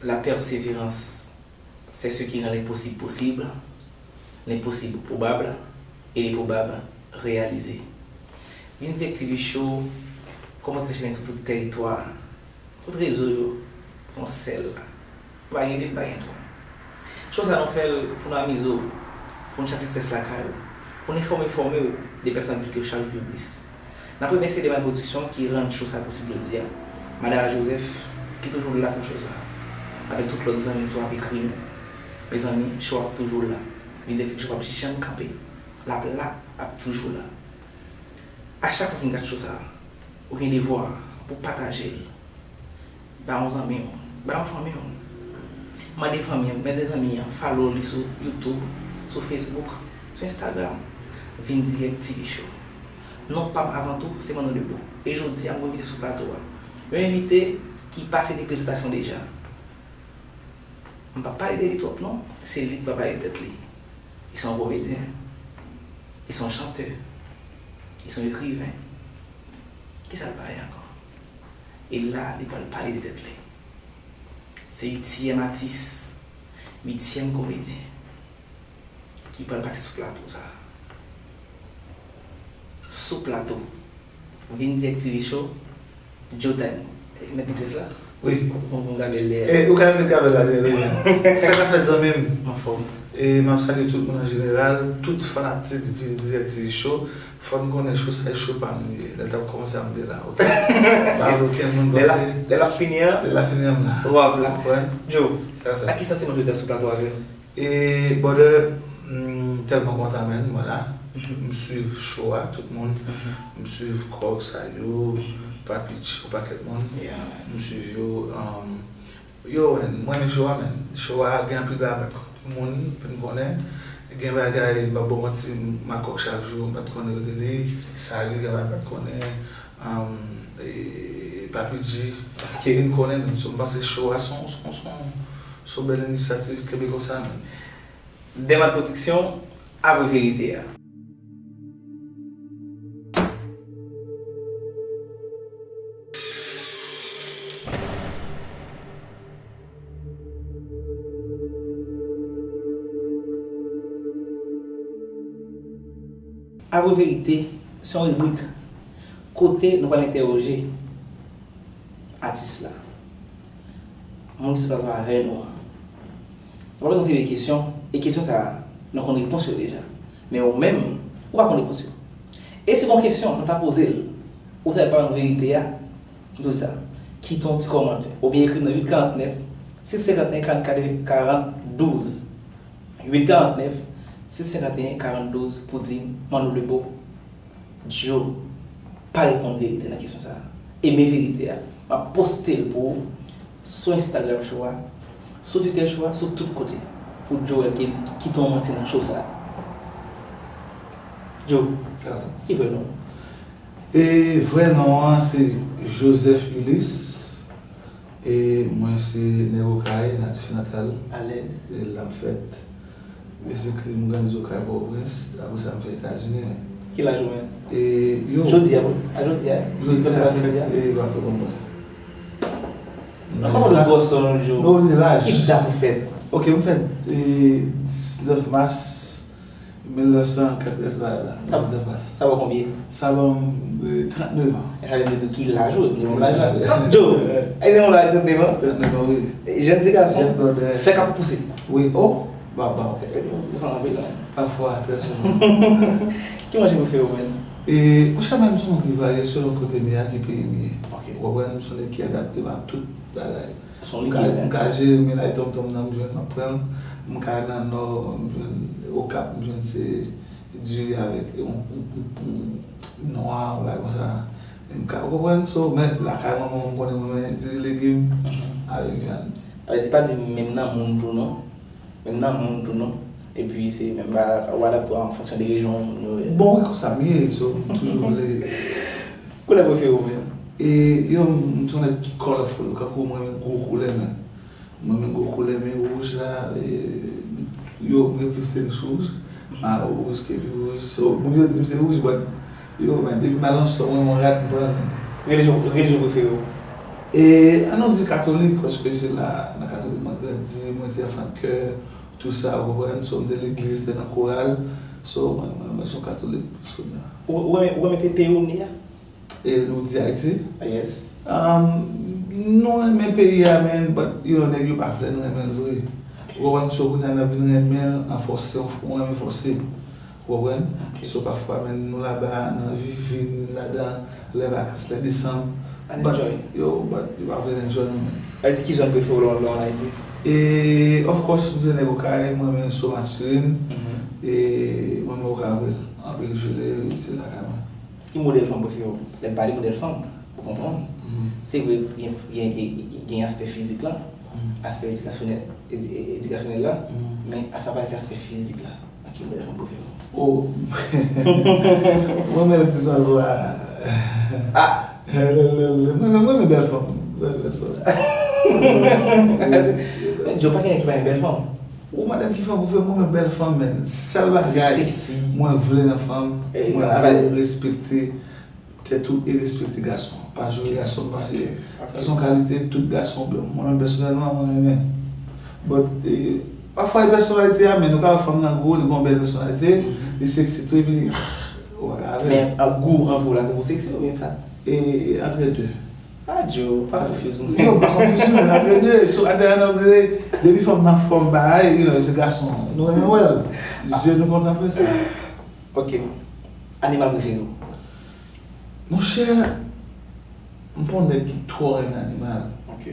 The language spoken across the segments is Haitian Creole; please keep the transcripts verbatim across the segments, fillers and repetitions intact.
La persévérance, c'est ce qui rend l'impossible possible, l'impossible probable et l'improbable réalisé. Vin Dirèk T V Show, kòmanse fè chemen sou tout tèritwa, tout rezo yo, se yon sèl la. Ou pa gen de, ou pa gen twa. Show sa nou fè l pou nou amize w, pou nou chase strès lakay ou, pou nou enfòme, fòme w de pèsòn piblik yo chak jou pi plis. N ap remèsye Deman Production ki rann show sa posib jodi a. Madara Joseph, ki toujou la pou show sa. Avèk tout lòt zanmi ki tou ap ekri nou. Mezanmi, show ap toujou la. Vin Dirèk T V Show p ap janm kanpe. L ap la, l ap toujou la. A chak fwa w fin gad show sa, ou gen devwa pou pataje l. Ba yon zanmi w, ba yon fanmi w. Mande fanmi an, mande zanmi an, follow li sou YouTube, sou Facebook, sou Instagram. Vin Dirèk T V Show. Non pa m avan tou, se Manno Debo. E jodi a, m gon envite sou plato a. Yon envite ki pase de prezantasyon deja. M p ap pale de li twòp non, se li ki va pale de tèt li. Li se yon komedyen, li se yon chantè, li se yon ekriven. Kisa l pa ye ankò? E la, li pral pale de tèt li. Se uityèm atis, uityèm komedyen ki pral pase sou plato sa. Sou plato. Vin Dirèk T V Show, Joe Time. Mèt Beatles la? Wi. Bon, bon, gade lè. E, ou ka mèt gade la, lè, lè. Sa k ap fèt, zanmi m? Anfòm. E m ap salye tout moun an jeneral, tout fanatik Vin Dirèk T V Show. Fò n konnen show sa e show pa m li ye. Lè l t ap kòmanse a, m te la, oke? Pa gen okenn moun panse. Lè l ap fini an? Lè l ap fini an, m la. W ap la. Konprann? Joe, sa fè. Ak ki santiman jodi a sou plato avè nou? E, brother, m tèlman kontan, man, mwen la. M swiv show a, tout moun. M swiv Kòk, Sayou, Papi G, yon pakèt moun. M swiv yo, um, yo, man, mwen renmen show a, man. Show a gen anpil bagay m pa t moun, pou n konnen. Gen bagay, m p ap ba w manti, m ak Kòk chak jou, m pa t konnen yo rele, Sayou, gen bagay m pa t konnen. Um, e, Papi G, vin konnen, man. So, m panse show a se yon, se yon, se yon, se yon bèl inisyativ, kenbe konsa, man. Dèman Pwodiksyon, Avwe Verite a. Avwe Verite, se yon ribrik kote nou pral entèwoje atis la, moun ki sou plato avè nou an. Nou pral poze yon seri de kesyon, e kesyon sa a, nou konn repons yo deja. Men ou menm, ou pa konn repons yo. E si gon kesyon nou ta poze l, ou ta pa ban nou verite a, m tou di sa, kite yon ti kòmantè, oubyen ekri m nan uit karant nèf, sis senkant en, karant kat karant douz. Uit karant nèf, sis senkant en, karant douz pou di m, Manno Debo, Joe pa reponn verite nan kesyon sa a. E men verite a. M ap poste l pou ou sou Instagram show a, sou Twitter show a, sou tout kote. Pou Joe wè ke kite yon manti nan show sa a. Joe, ki vrè non w? E vrè non an se Joseph Ulysse. E mwen se nèg Okay, natif natal. Alèz. E la m fèt. Basically, m grandi Okay, Pòtoprens. Apre sa, m fè Etazini, men. Ki laj ou, men? E, yo. Jodi a, a jodi a? Jodi a, jodi a. E, pa pwoblèm, mwen. Nan kòman nou bòs yon jou? Non, li laj. Ki dat ou fèt? Ok, m fèt, e, diznèf mas mil nèf san katrèvenntrèz la, la, diznèf mas. Sa ba w konbyen? Sa ban m, e, trannèf an. E sa vle di ki laj ou, epi yon laj la. Joe, e se yon laj trannèf an? Trannèf an, wi. Jèn ti gason, fè k ap pouse. Wi, o, baba. Ou sanble anpil la. Pafwa, trè souvan. Ki manje prefere w, menn? E, mouche, menm se yon moun ki varye selon kote m ye a, ki peyi m ye. Ok. Ou konprann, m se yon nèg ki adapte m a tout bagay. M ka, m ka jere milay tonton m nan, m jwenn, m ap pran l. M ka nan Nò, m jwenn Okap, m jwenn se diri avèk yon, yon, yon, yon nwa, yon bagay konsa. M ka, ou konprann? So, men lakay manman m, ou konnen mwen renmen diri legim avèk vyann. Sa vle di, pa di menm nan moun tou non. Menm nan moun tou non. Epi se menm ba, ou adapte w an fonksyon de rejyon moun yo ye. Bon, wi, konsa m ye, so, m toujou vle. Koulè prefere w menm? E, yo, m se yon nèg ki colorful, kankou mwen renmen gwo koulè, men. Mwen renmen gwo koulè, men wouj la, e, yo, m gen plis tenis wouj. M a wouj, kepi wouj. So, moun yo di m se wouj, but, yo, men, depi m al nan spò, mwen, mwen rad, m pran. Relijyon, relijyon prefere w? E, an nou di katolik, paske se la, nan katolik mwen grandi, mwen te anfan de kè, tou sa, ou konprann? So, m te legliz, m te nan koral. So, mwen, mwen, mwen se yon katolik, so, mwen. Ou, ou renmen, ou renmen pe-, peyi w m ye a? E ou di Ayiti? Yes. Um, nou renmen peyi a, men, but, you know, nèg yo pa vle nou renmen l vre. Ou konprann? So, kounye a n ap vin renmen l an fòse, yon fò-, yon renmen fòse. Ou konprann? Ok. So, pafwa, men, nou laba, n anvi vin ladan lè vakans, lè desanm. But, enjoy. Yo, but, yo pa vle enjoy nou menm. Sa vle di ki zòn prefere w lè w, lè w an Ayiti? E, of course, m se nèg Okay, mwen renmen so Maturin. Mhm. E, mwen renmen Okay anpil. Anpil jele, se lakay mwen. Ki modèl fanm prefere w? Lè m pale modèl fanm, ou konprann. Mhm. Se vre, gen, gen, gen, gen aspè fizik la, mhm, aspè edikasyonèl, edi-, e-, edikasyonèl la, mhm, men sa pale se aspè fizik la. Nan ki modèl fanm prefere w? Oh. Mwen menm ti zwazo a. Ah. Mwen menm, mwen menm bèl fanm. Mwen menm bèl fanm. Djo, pa gen nèg ki pa renmen bèl fanm. Ou madanm ki fanm prefere, mwen menm bèl fanm, men. Sèl bagay mwen vle nan fanm, mwen vle respekte tèt ou e respekte gason. Pa joure gason, paske sa se yon kalite tout gason blan. Mwen menm pèsonèlman, mwen renmen. But, e, pafwa e pèsonalite a, men nou ka wè fanm nan gwo, li gen yon bèl pèsonalite, li seksi tou, epi li, ou pa ka avè l. Men, a, gou an vou la, se pou seksi oubyen fat? E, antre de. Ah, Djo, pa konfyouze m. Yo, pa konfyouze m, antre de. So, at the end of the day, depi fanm nan fòm bagay, you know, se gason. Nou renmen wè l. Zye nou kontanple sa. Ok. Animal prefere w? Monchè, m pa yon nèg ki twò renmen animal. Ok.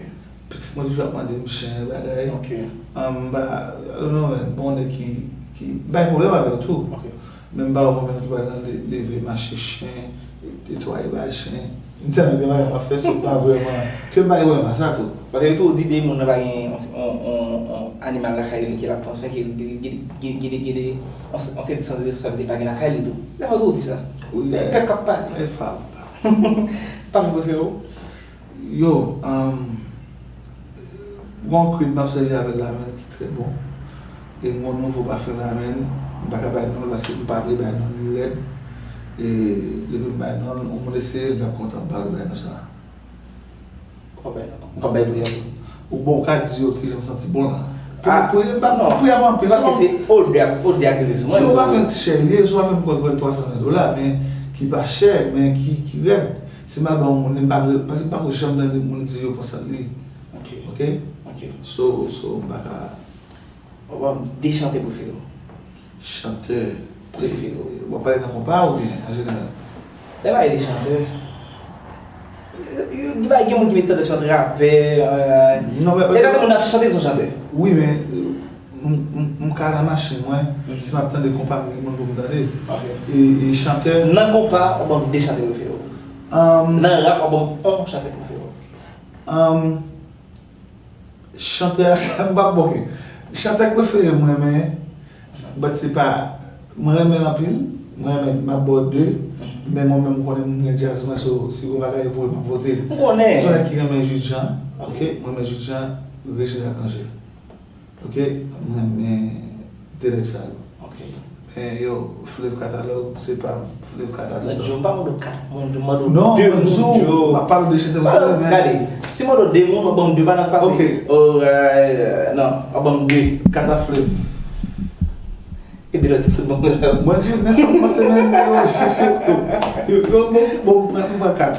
Pitit mwen toujou ap mande m chen, bagay. Ok. Ah, m pa, I don't know, man, m pa yon nèg ki, ki bay pwoblèm avè yo tou. Ok. Men m pa wè mwen menm ki pral nan le-, leve mache chen, netwaye bagay chen. M tèlman gen bagay m ap fè, so m pa vrèman, ke m pa gen pwoblèm ak sa tou. Paske yo toujou di de moun nan pa gen on, on, on, on animal lakay li ke l ap pran swen, ke li, li, li, li, li, li, on, on sèvis sans responsabilite pa gen lakay li tou. Lè yo toujou di sa. Wi. Pèp k ap pale. E fab. Pafè prefere w? Yo, um, gon kwib m ap sèvi avè l la menm ki trè bon. E m gon nouvo pafen la menm, m pa ka bay non l paske m pa vle bay non l, li rèd. E depi m bay non l, yon moun eseye l, l ap kontan, m pa vle bay non sa. Ou pa bay non, ou pa bay non. Ou bon, ou ka di yo kijan m santi bon la. Ah, pou, pou, non. Pou y ap anpil. Se paske se odè, odè a ki vle sou mwen. Se yon pafen chè li ye, se yon pafen m kwè l twa san ven dola, men ki pa chè, men ki, ki rèd. Si m al ba yon moun li, m pa vle, paske m pa ko janm tande moun di yo konsa li. Ok. Ok? Ok. So, so, m pa ka. Ou ban m de chantè prefere w. Chantè prefere w. W ap pale nan konpa oubyen an jeneral? Lè m pale de chantè, yo, yo, gen moun ki met tandans yo ant rapè, euh, non, men, e gade moun ap chante, se yon chantè. Wi, men, m, m, m ka nan machin mwen, si m ap tande konpa, m gen moun pou m tande. Ok. E, e chantè. Nan konpa, w ban m de chantè prefere w. Um, nan rap, w ban m yon chantè prefere w. Um, chantè, m pa bon, ok. Chantè prefere mwen, men, but se pa, mwen renmen l anpil, mwen renmen, m ap ba w de, men mwen menm, m konnen m gen djaz mwen, so, si gon bagay pou mwen, m ap vote. M konnen. M se yon nèg ki renmen Jude Jean, ok? Mwen renmen Jude Jean, Reginald Angel. Ok, m renmen de nèg sa yo. Ok. Men yo, Fleuve Catalogue, se pa m. Fleuve Catalogue. Djo, m pa mande w kat moun, Djo, m mande w de moun, Djo. Non, m ap pale de chantè m prefere, men. Gade, si m mande w de moun, w ap ban m de, pa nan pase. Ok. Oh, euh, non, w ap ban m de. Kata Fleuve. E de lòt fout bon. Mwen, Djo, men sa m panse, men, yo, yo, yo, bon, bon, m pran, m pran kat.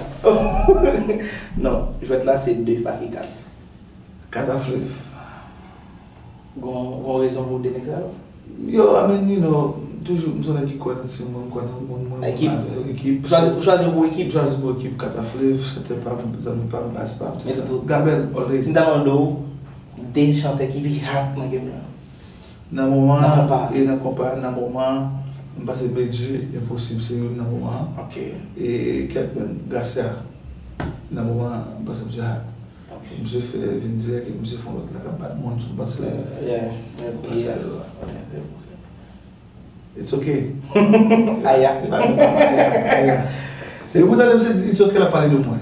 Non, jwèt la, se de, pa ki kat. Kata Fleuve. Gon, gon rezon pou de nèg sa yo? Yo, I mean, you know, toujou, m se yon nèg ki kwè nan timoun, m kwè nan moun, moun, moun avè ekip. Ou chwazi, ou chwazi pou ekip? M chwazi pou ekip, Kata Fleuve, chantè pa m, zanmi pa m, baz pa m, tout sa. Gabèl, always. Si m ta mande w, de chantè ki pi hot nan game lan? Nan moman an, e nan konpa, nan moman an, m panse Medjy, Enposib se youn nan moman an. Ok. E Kèt menm, Gracia, nan moman an, m panse misye hot. Ok. Misye fè vin dirèk epi misye fè yon lòt la k ap bat moun sou batslè. Yeah, yeah, yeah. It's okay. Aya. Aya. Depi w tande misye di it's okay, l ap pale de mwen.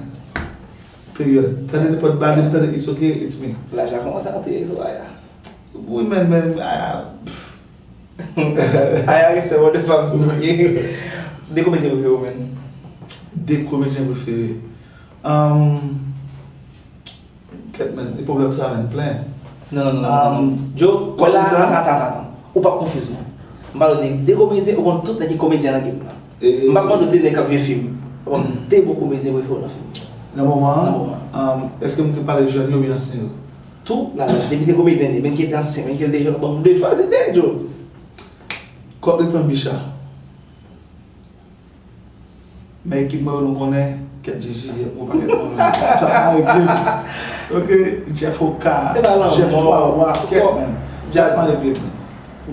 Peryòd. Tande nenpòt bagay, depi w tande it's okay, it's me. Laj la kòmanse antre sou Aya. Wi, men, men, Aya, pff. Aya, respè, motherfucker. De komedyen prefere w, men? De komedyen prefere. Ahn, Kèt, men, e pwoblèm sa, men, plen. Non, non, non, non, non. Um, Joe, wè la, Kòlita? Atan, atan, atan. Ou p ap konfiz, non. M pale w de de komedyen, ou konn tout nèg ki komedyen nan game nan. E, m p ap mande w de nèg k ap jwe fim. M ap mande w de bon komedyen prefere w nan fim. Nan moman an? Nan moman an. Um, èske m ka pale jèn yo oubyen ansyen yo? Tou, la, depi se komedyen li, menm ki te ansyen, menm ki te jèn, ban m de chwazi de, Joe. Kòlita, Bicha. Men ekip mwen yo nou konnen, kèt J J, yon pakèt moun. Sa pa regle m. Ok, Jeff Oka, Jeff Twa Wa, kèt, men. Sa pa regle m.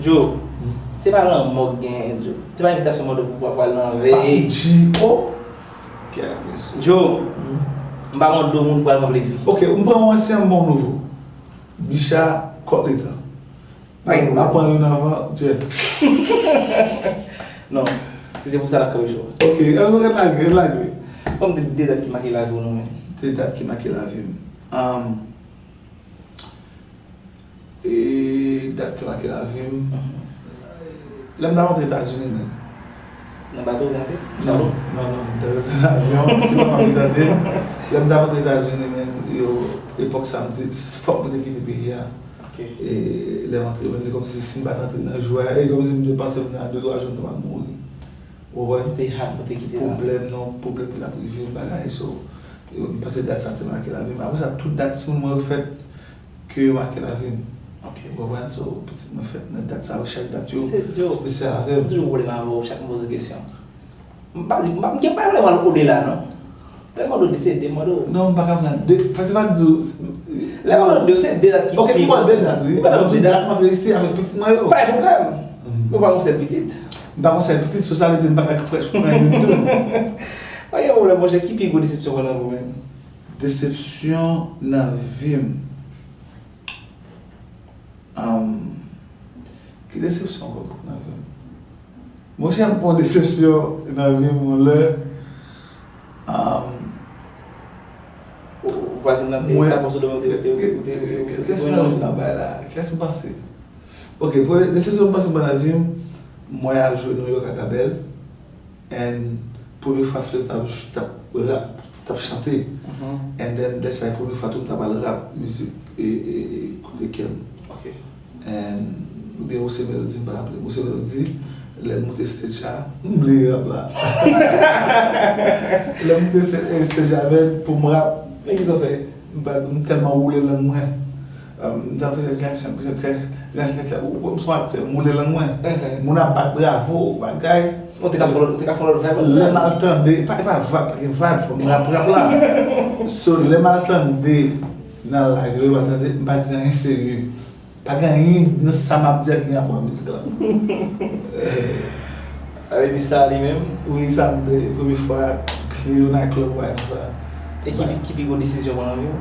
Joe, se pa lanmò k genyen, Joe. Se pa envitasyon mande w pou w pral nan veye. Papi G, oh. Kèt, mesye. Joe, m pa mande w moun pral pran plezi. Ok, m pran yon ansyen, m bon nouvo. Bicha, Kòlita. M ap pran youn anvan, Jeff. Non, si se pou sa, n ap kanpe cho. Ok, ann lage, ann lage. Ban m de, de dat ki make lavi w, non, men. De dat ki make lavi m. Um, e dat ki make lavi m. Lè m t ap antre Etazini, men. Nan bato w te antre? Non, non, non, m te rete nan avyon, se pa m ki t antre. Lè m t ap antre Etazini, men, yo, epòk sa, m te, fòk mwen te kite peyi a. Ok. E lè m antre, men, se kòmsi si m pa t antre nan jou a, e kòmsi m te panse m nan de twa jou, m ta pral mouri. Ou konprann? Ou te hap pou te kite la. Pwoblèm, non, pwoblèm ki t ap rive m, bagay, so, yo, m panse dat sa te make lavi m. Apre sa, tout dat timoun mwen yo fèt, ke yo make lavi m. Ok. Ou konprann? So, pitit mwen fèt nan dat sa yo, chak dat yo espesyal avè m. M toujou gen pwoblèm avè w, chak mwen poze w kesyon. M pa di, m pa, m gen pa pwoblèm al odela, non. Lè m mande w de, se de m mande w. Non, m pa ka pran de, paske pa di w. Lè m mande w de, se de dat ki. Ok, m pran de dat, wi. M pran de dat. M antre isi avèk pitit mwen yo. Pa gen pwoblèm. Mhm. Mwen pa gon sèl pitit. M pa gon sèl pitit, so sa vle di m pa ka prèske pran youn tou. Pa gen pwoblèm, monchè, ki pi gwo desepsyon w nan vi w menm? Desepsyon nan vi m. Am, ki desepsyon ankò m pran nan vi m? Monchè, m pran desepsyon nan vi m yon lè. Am, vwazin nan te ta pase w devan, ou te, ou te, ou te, ou te, ou te, kiyès nan ri nan bay la? Kiyès m panse? Ok, premye desepsyon m panse m pran nan vi m, mwen al jwe New York ak Abel. And premye fwa Fleuve t ap, t ap rap, t ap chante. And then, lè sa, e premye fwa tou m t ap al rap, mizik, e, e, e, kote kè m. Ok. And, oubyen Rousse Mélodie, m pa raple. Rousse Mélodie, lè m moute stage a, m bliye rap la. Lè m moute se-, e, stage avè l pou m rap. Men kisa w fè? M pa, m tèlman woule lang mwen. M t ap fè, m sou aktè, m woule lang mwen. Moun ap bat bravo, bagay. Ou te ka fè lòt, ou te ka fè lòt vibe. Lè m al tande, e pa, e pa vibe, pa gen vibe, fò m rap, rap la. So, lè m al tande nan live, lè m al tande, m pa di anyen serye. Pa gen anyen nan sa m ap di a ki gen rapò ak mizik la. Sa vle di sa li menm? Wi, sa m te, premye fwa, Cleo Night Club, bagay konsa. E ki, ki pi gwo desizyon w pran nan vi w?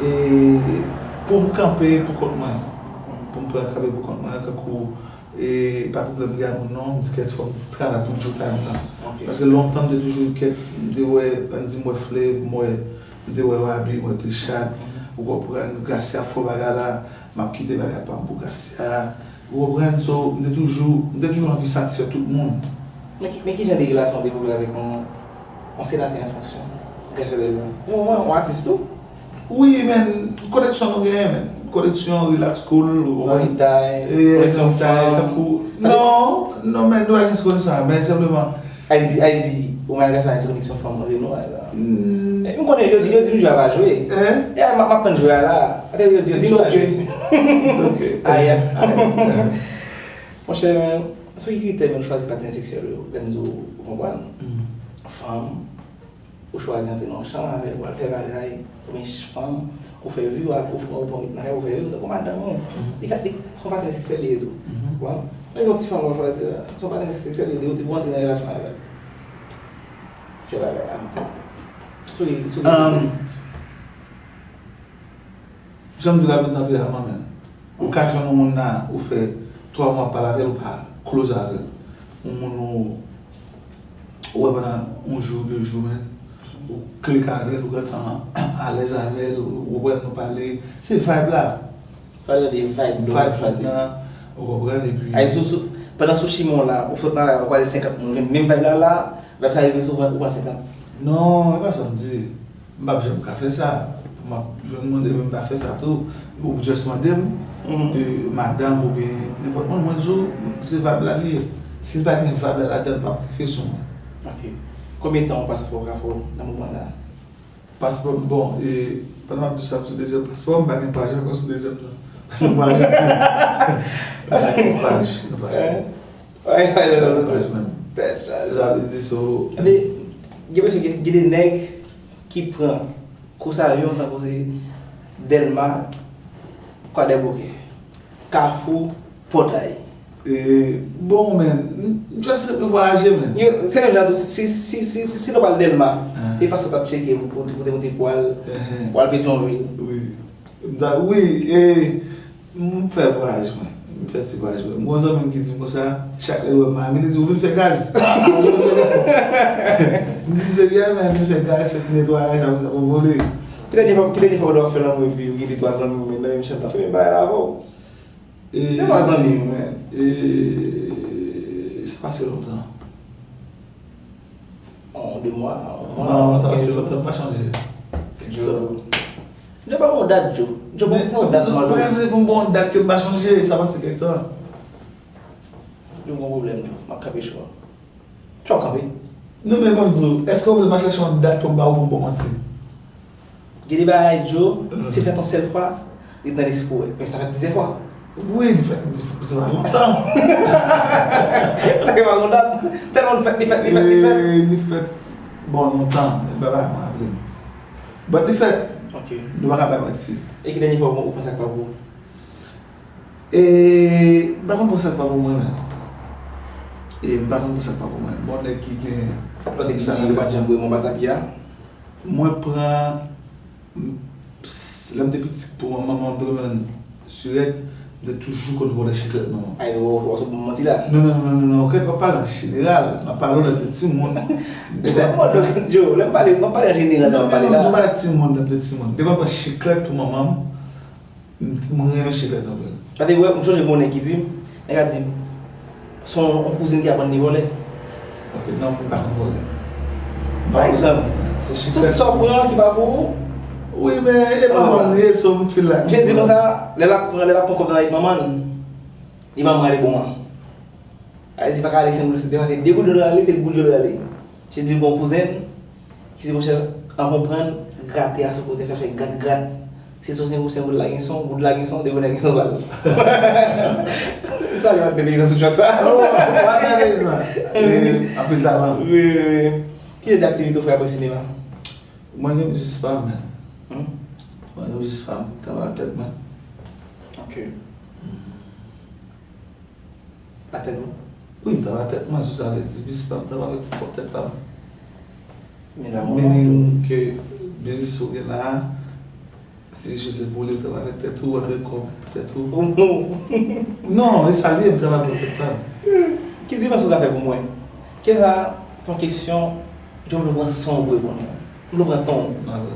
E pou m kanpe pou kont mwen. Pou m pran kanpe pou kont mwen, tankou, e pa pwoblèm gen moun non, m di kèt fò m travay pou m jwenn talan. Ok. Paske lontan m te toujou kèt, m te wè, ann di m wè Fleuve, m wè, m te wè Waby, m wè Plichat, ou konprann, Gracia fè bagay la, m ap kite bagay pa m pou Gracia. Ou konprann? So, m te toujou, m te toujou anvi satisfè tout moun. Men ki, men ki jan de relasyon w devlope avèk yon, yon senatè an fonksyon, Gracia Delva? Ou, ou, ou atis tou? Wi, men, koneksyon nou genyen, men. Koneksyon, relax, cool, ou konprann? Zanmitay, koneksyon fanm. Non, non, men, nou pa gen koneksyon, men senpleman, Ayiti, Ayiti, ou malgre sa, gen koneksyon fanm antre nou la. M konnen jodi, jodi m jwe a pa jwe. Eh? Yeah, m ap, m ap tann jwe a la. Atè jodi, jodi m pa jwe. It's okay. It's okay. Ah, yeah. Monchè, men, sou ki kritè men w chwazi patnè seksyèl ou yo? Lè m di w, ou konprann? Fanm, ou chwazi antre nan yon chanm avè l, ou al fè bagay, oubyen fanm, ou fè vi w ak, ou fè, ou pran ritm nan kay, ou fè vi w tankou madanm ou. Li ka, li, se yon patnè seksyèl li ye tou. Bon, men yon ti fanm w ap chwazi la, se yon patnè seksyèl li ye tou, depi w antre nan relasyon avè l. Fè bagay la. Sou li, sou li. Jan m di w la, m nan peyi a, mwen menm. Ou ka jwenn yon moun la, ou fè twa mwa w ap pale avè l, ou pa close avè l. Yon moun ou, ou wè pandan yon jou, de jou, men, ou klik avè l, ou gentan alèz avè l, ou, ou wè nou pale. Se vibe la. Sa vle di vibe nou chwazi. Vibe nan, ou konprann, epi. Ay, sou, sou, pandan sou chimen w la, ou sot nan la, ou kwaze senkant moun, menm, menm vibe la la, vibe sa rive sou ou, ou pran senkant. Non, e pa sa m di. M p ap janm ka fè sa. Jwenn moun epi m pa fè sa tou, ou just mande m, e, madanm oubyen nenpòt moun, mwen di w, se vibe la li ye. Si l pa gen vibe la ladan l, l p ap rive sou mwen. Ok. Konbyen tan yon paspò ka fè w nan moman la? Paspò m, bon, e, pandan m ap di sa m sou dezyèm paspò, m pa gen paj ankò sou dezyèm nan. Paske m pa ajan. M pa gen paj nan paspò. Ay, ay, ay, ay, ay. Paj menm. Tèt chaje. Sa vle di so. Gen, gen mesye, gen, gen de nèg ki pran kou sa yo, tankou se Dèlma, Kwadèboukè, Kafou, Pòtay. E, bon, men, m, m just renmen vwayaje, men. Yo, se menm jan tou, si, si, si, si, si nou pral Dèlma, e paske w t ap tcheke pou, pou, pou, pou te pral, pral Petyonvil. Wi. M ta, wi, e, m fè vwayaj mwen. M fè ti vwayaj mwen. M gon zanmi m ki di m konsa, chak lè l wè m Miami, li di, "Ou vin fè gaz." M di, "M serye, men, vin fè gaz, fè ti netwayaj, apre sa pou vole." Ki dènye fwa, ki dènye fwa w t ap fè lanmou epi ou gen de twa zanmi w, men nan menm chanm, t ap fè menm bagay la avè w? E, de twa zanmi w, men. E, sa pase lontan. On, de mwa, on mwa. Non, sa pase lontan, m pa chanje. Djo. Djo, ba m yon dat, Djo. Djo, ba m yon dat, mwen. Mwen vle pou m ba w yon dat ke m pa chanje, sa pase kèk tan. Djo, gon pwoblèm, Djo. M ap kanpe cho a. Cho ap kanpe. Non, men ban m di w, èske w vle m al chèche yon dat pou m ba w, pou m ba w manti? Gen de bagay, Djo, si l fèt yon sèl fwa, li nan lespri w. Men sa fèt plizyè fwa. Wi, li fèt, li fèt plizyè fwa lontan. Sa gen pa konn dat. Tèlman li fèt, li fèt, li fèt, li fèt. E, li fèt, bon, lontan, men bagay mwen raple m. But li fèt. Ok. Nou pa ka bay manti. E ki dènye fwa ou panse ak papa w? E, m pa konn panse ak papa mwen, men. E, m pa konn panse ak papa mwen. Bon, nèg ki gen... Lòt nèg ki di li pa t janm bwè manba tapi a. Mwen pran, m, lè m te piti, pou manman m te renmen sirèt, m te toujou konn vòlè chiklèt manman m. Ay, w, w, w sot pou manti la. Non, non, non, non, non, kèt, w ap pale an jeneral. M ap pale w lè m te timoun. Lè m pale, lè m pale an jeneral, non, m ap pale la. Non, m di w pale timoun, lè m te timoun. M te konn pran chiklèt pou manman m. M, m renmen chiklèt anpil. Gade, wè, m sonje gon nèg ki di m, nèg la di m, se yon, yon kouzin ki aprann li vòlè. Ok, non, m pa konn vòlè. Pa egzanp, tout sa w pran ki pa pou ou. Wi, men e manman m li ye, so m feel like. Misye di konsa, lè l ap pran, lè l ap pran kòb nan men manman l, li pa pran ale bon an. Sa vle di, pa ka ale senk goud, se te pase de goud yo rale, de goud yo rale. Misye di l gon kouzen l, ki di, monchè, anvan w pran l, grate a sou kote, fè, fè grat, grat. Si se yon senk goud, senk goud la gen son, goud la gen son, de goud la gen son bal. M salye tout peyizan sou tchòk sa. Oh, pa de peyizan. E, anpil talan. Wi, wi, wi. Ki de aktivite w fè apre sinema? Mwen gen biznis pa m, men. Hmm? Mwen gen biznis pa m, travay ak tèt mwen. Ok. Hmm. Atèt ou? Wi, m travay tèt mwen, sou sa vle di, biznis pa m, travay avèk pwòp tèt pa m. Men la, meaning ke biznis ou gen la, ti riche se pou li, travay avèk tèt ou, antre kòb pou tèt ou. Non, e sa l ye, m travay pou tèt pa m. Ki diferans ou ka fè pou mwen? Kèlkeswa ton kesyon, Djo, m vle pran son w pou reponn mwen. M vle pran tan w.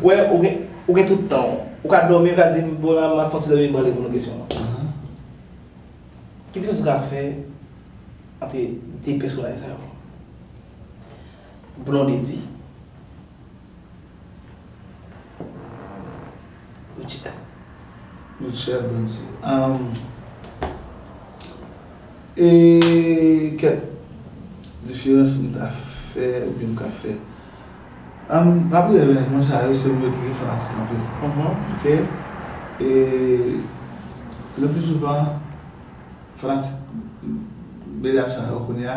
Wè, ou gen, ou gen tout tan w. Ou ka dòmi, ou ka di m, bon, m ap fè yon ti dòmi, m prale pou nou kesyon an. Ki diferans ou ka fè ant de pèsonaj sa yo? Blondedy. Richard. Richard Blondedy. Um, e kèk diferans m ta fè oubyen m ka fè. Ann, pa bliye, men, moun sa yo, se moun yo ki gen fanatik anpil. Ok? E le pli souvan, fanatik medam sa yo kounye a,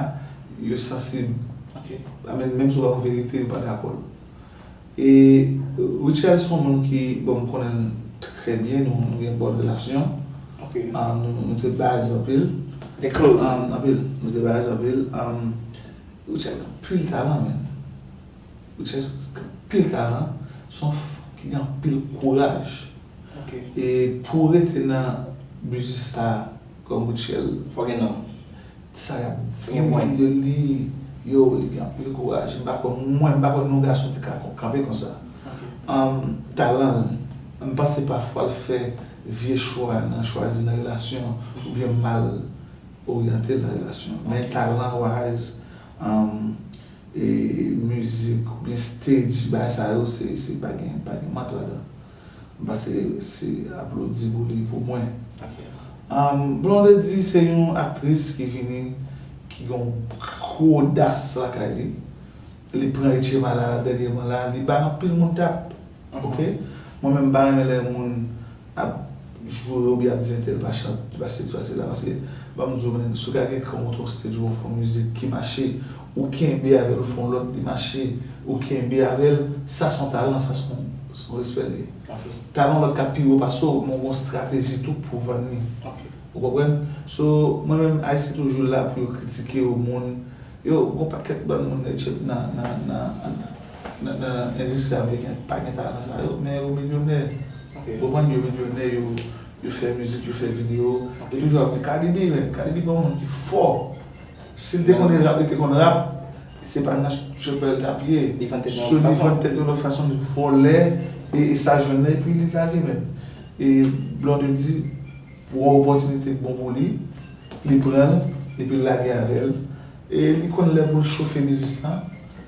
yo sansib. Ok. I mean, menm si w ap yon verite, yo pa dakò. E Richard se yon moun ki, bon, m konnen l trè byen, nou, nou gen bòn relasyon. Ok. Ah, nou, nou te baz anpil. Te close. Ah, anpil. Nou te baz anpil. Ah, Richard gen anpil talan, men. Richard gen anpil talan. Se yon fanm ki gen anpil kouraj. Ok. E pou w rete nan biznis la kòm Richard, fò gen non. Sa y ap di de li, yo, li gen anpil kouraj. M pa kwè, mwen, m pa kwè nou gason te ka kanpe konsa. Ok. Ahn, talan l, m panse pafwa l fè vye chwa nan chwazi nan relasyon oubyen mal oryante l nan relasyon. Men talan wise, um, e mizik oubyen stage, bagay sa yo, se, se pa gen, pa gen mank ladan. M pase se aplodi pou li pou mwen. Um, Blondedy se yon aktris ki vini, ki gen yon gwo das lakay li. Li pran Etchema la dènyèman la, li bay anpil moun tap. Ok? Mwen menm m pa renmen lè moun ap joure oubyen ap di entèl pa chante, pa sesi, pa sela, paske ban m di w, men, si w ka gen kran w monte yon stage ou fè yon mizik ki mache, ou kenbe avè l, ou fè yon lòt li mache, ou kenbe avè l, sa se yon talan, sa se yon, se yon respè li ye. Talan yon lòt ka pi wo pase w, men w gen yon estrateji tou pou w vann li. Ou konprann? So, mwen menm, Ayisyen toujou la pou yo kritike yo, moun, yo, gen yon pakèt bann moun nan, nan, nan, nan, nan, nan endistri ameriken pa gen talan sa yo, men yo milyonè. Ou konprann? Yo milyonè, yo, yo fè mizik, yo fè videyo. Yo toujou ap di, Cardi B, men Cardi B pa yon moun ki fò. Si l te konn rap, li te konn rap, se pa nan chapèl l t ap ye. Li vann tèt li yon lòt fason. So, li vann tèt li yon lòt fason, li vòlè, e, e sa jwenn nan, epi li lage, men. E Blondedy, wè opòtinite k bon pou li, li pran l, epi l lage avè l. E li konn lè pou l chofe biznis lan,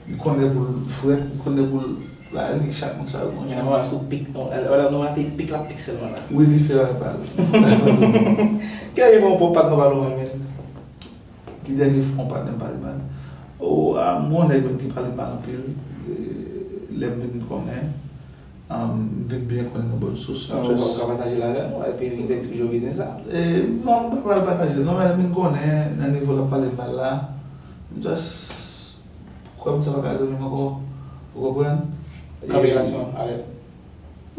li konn lè pou l frèt, li konn lè pou l, la, li chak moun sa yo konn jan. Nan moman sou pik, non, wala, nan moman te pik la pik sèlman la. Wi, li fè bagay pa l. Kèlke bon pòp pa t nan pale w, men. Ki dènye fwa w pa t nan pale mal? O, a, m gon nèg menm ki pale mal anpil, e, lè m vin konnen. Um, m vin byen konnen nan bòn sous. Ou ka pataje l avè nou, epi m te di yo bezwen sa. E, non, m pa pral pataje l. Non, men m vin konnen, nan nivo l ap pale mal la, m just kwè m sa pa ka zanmi m ankò. Ou konprann? Kanpe relasyon avè l.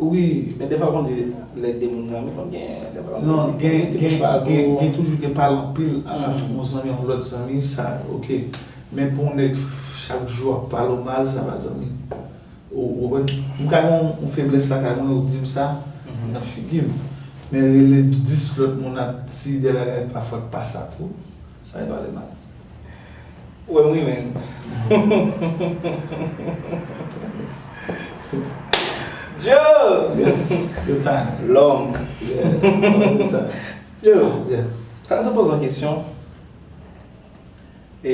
Wi. Men defwa, konn di, lè de moun zanmi, fò gen, defwa, non, gen, gen, gen, gen toujou gen pale anpil a tout yon zanmi, yon lòt zanmi, sa, ok. Men pou yon nèg chak jou ap pale w mal, sa pa zanmi. Ou, ou konprann? M ka gen yon, yon feblès lakay mwen, ou di m sa nan figi m. Men rele dis lòt moun ap di de bagay pafwa k pa sa tou, sa e pale mal. Ou wè m ri, men. Joe! Yes, your time. Lòm. Yeah, all the time. Joe, yeah. Sa se poze yon kesyon. E,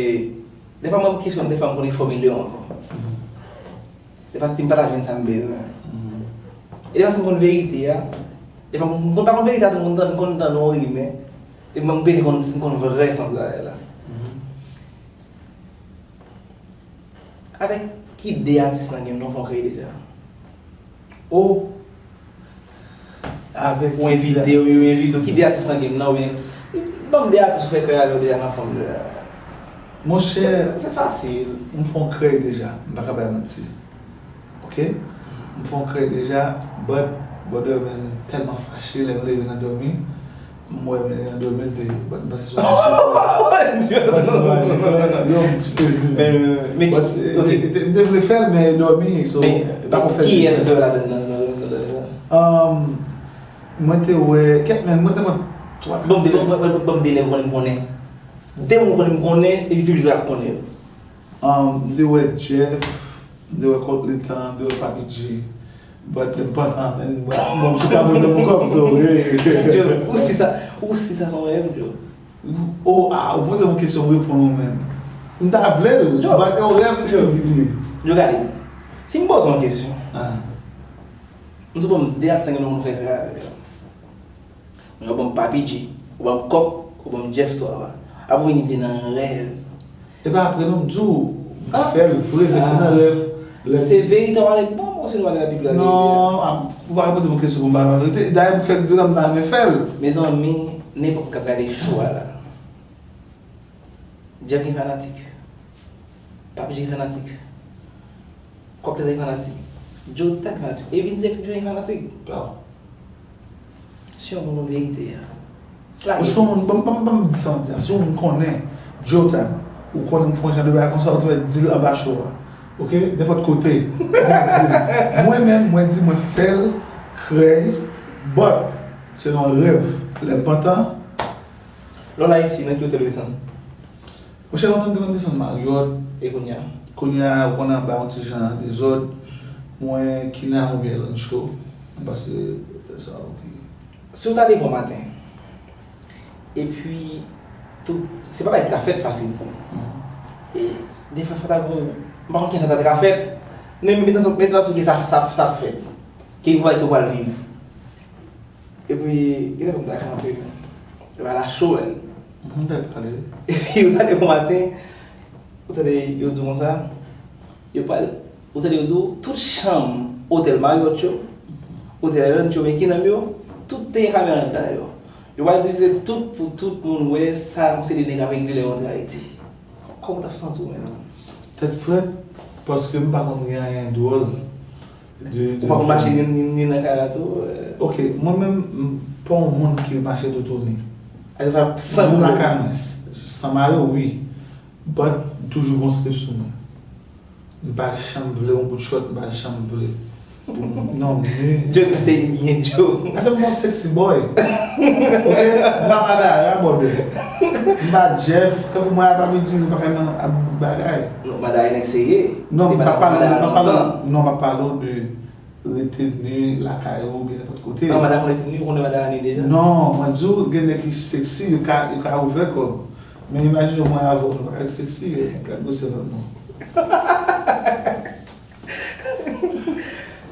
defwa mwen kesyon, defwa m konn fòmile yo ankò. Defwa si m pa ta jwenn sa m bezwen. E defwa si m konn verite a, defwa m konn pa konn verite a, tou moun tann, m konn tann yon rimè. E mwen m pede konn si m konn vrè sans bagay la. Avèk ki de atis nan game nan w fè yon kreye deja? O! Avèk ou envite yo, yo envite w. Ki de atis nan game nan, oubyen ban m de atis ou fè kreye avè yo deja nan fanm de. Monchè, se fasil. M fè yon kreye deja, m pa ka bay manti. Ok? M fè yon kreye deja, but brother man tèlman fache lè m leve nan dòmi. M wè men nan dòmi l te, but m panse se yon mache. M panse se yon mache. Yo, m sezi men. But, e, e, e, m te vle fè l, men e dòmi, so, m pa ko fè l. Kiyès ou te wè ladan nan, nan, nan, nan, nan? Um, mwen te wè, kèt men, mwen te wè twa. Bon, de, bon, bon, bon, bon, de nèg ou konnen m konnen. De moun ou konnen m konnen, epi piblik la konnen yo. Um, m te wè Jeff, m te wè Colt Letan, m te wè Papi G. But m pantan, men, bon, m sou ka mwen nan mon kòb, so, hey. Joe, ou si sa, ou si sa se yon rèv, Joe? O, a, ou poze m yon kesyon, m reponn ou menm. M ta vle l, but se yon rèv li ye. Joe, gade, si m poze w yon kesyon, m di w ban m de a senk moun fè rèv avè yo. Ou ban m Papi G, ou ban m Kòk, ou ban m Jeff Twa. Apre ou vin di nan rèv. E pa apre non, m di w, m fè l vre, men se nan rèv. Se verite w pale, bon, bon, se nou pale nan Bib la, verite a. Non, ou pa poze m kesyon pou m pa verite. Dayè, m fèk di w la, m ta renmen fè l. Mezanmi, nenpòt moun k ap gade show a la. Jeff gen fanatik. Papi G gen fanatik. Kòk Tèt gen fanatik. Joe Tèt gen fanatik. Evin Sexy Joe gen fanatik. Si yon moun konn verite a. Ou se yon moun, ban m, ban m, ban m di sa m di a. Si yon moun konnen Joe Tèt, ou konnen m fè yon jan de bagay konsa, ou te mèt di l anba show a. Ok? Nenpòt kote. Ou mèt di l. Mwen menm, mwen di mwen fè l krèy, but se yon rèv. Lè m pantan, Lè w al Ayiti, nan ki otèl ou desann? Monchè, lontan m te konn desann Marriott. E kounye a? Kounye a, ou konnen anba yon ti jan dezòd. Mwen, Kinam oubyen Rancho. M panse otèl sa yo ki. Si w ta leve yon maten, epi tout, se pa bagay ki ka fèt fasil pou ou. E defwa sa ta gon, m pa konn kijan sa ta ka fèt, men mete nan, mete nan sou ke sa, sa, sa fèt. Ki bagay ke w pral viv? Epi, genlè kòm ta kanpe, men. Epi, ala cho, men. Mwen ta pale. Epi, ou tande bon maten, ou tande yo di konsa, yo pral, ou tande yo di, tout chanm otèl Marriott yo, otèl L V yo, men ki nonm yo, tout te gen kamera anndan yo. Yo pral divize tout pou tout moun wè sa yon seri de nèg ap regle lè yo antre Ayiti. Kòman w t ap santi w menm? Tèt frèt, paske m pa konn gen anyen dwòl de, de... Ou pa konn mache ni, ni, ni nan kay la tou? Ok, mwen menm, m pa yon moun ki mache toutouni. Menm lakay mwen, s- san mayo, wi. But, m toujou gon slip sou mwen. M pa janm vle yon bout chòt, m pa janm vle pou m, non, m ni... Joe gade li byen, Joe. Ase m gon sexy boy. Ok? M pa Madara, brother. M pa Jeff, kankou mwen ap ap di nou pa ka nan ap bagay. Non, Madara nèg serye. Non, m pa pale, m pa pale, non, m pa pale de rete ni lakay ou oubyen nenpòt kote. Non, Madara konn ni, ou konnen Madara ni deja? Non, mwen di w, gen nèg ki sexy, yo ka, yo ka ouvè kò. Men imajine w mwen avè w, nou pa ka sexy, gad gwosè nòt nou.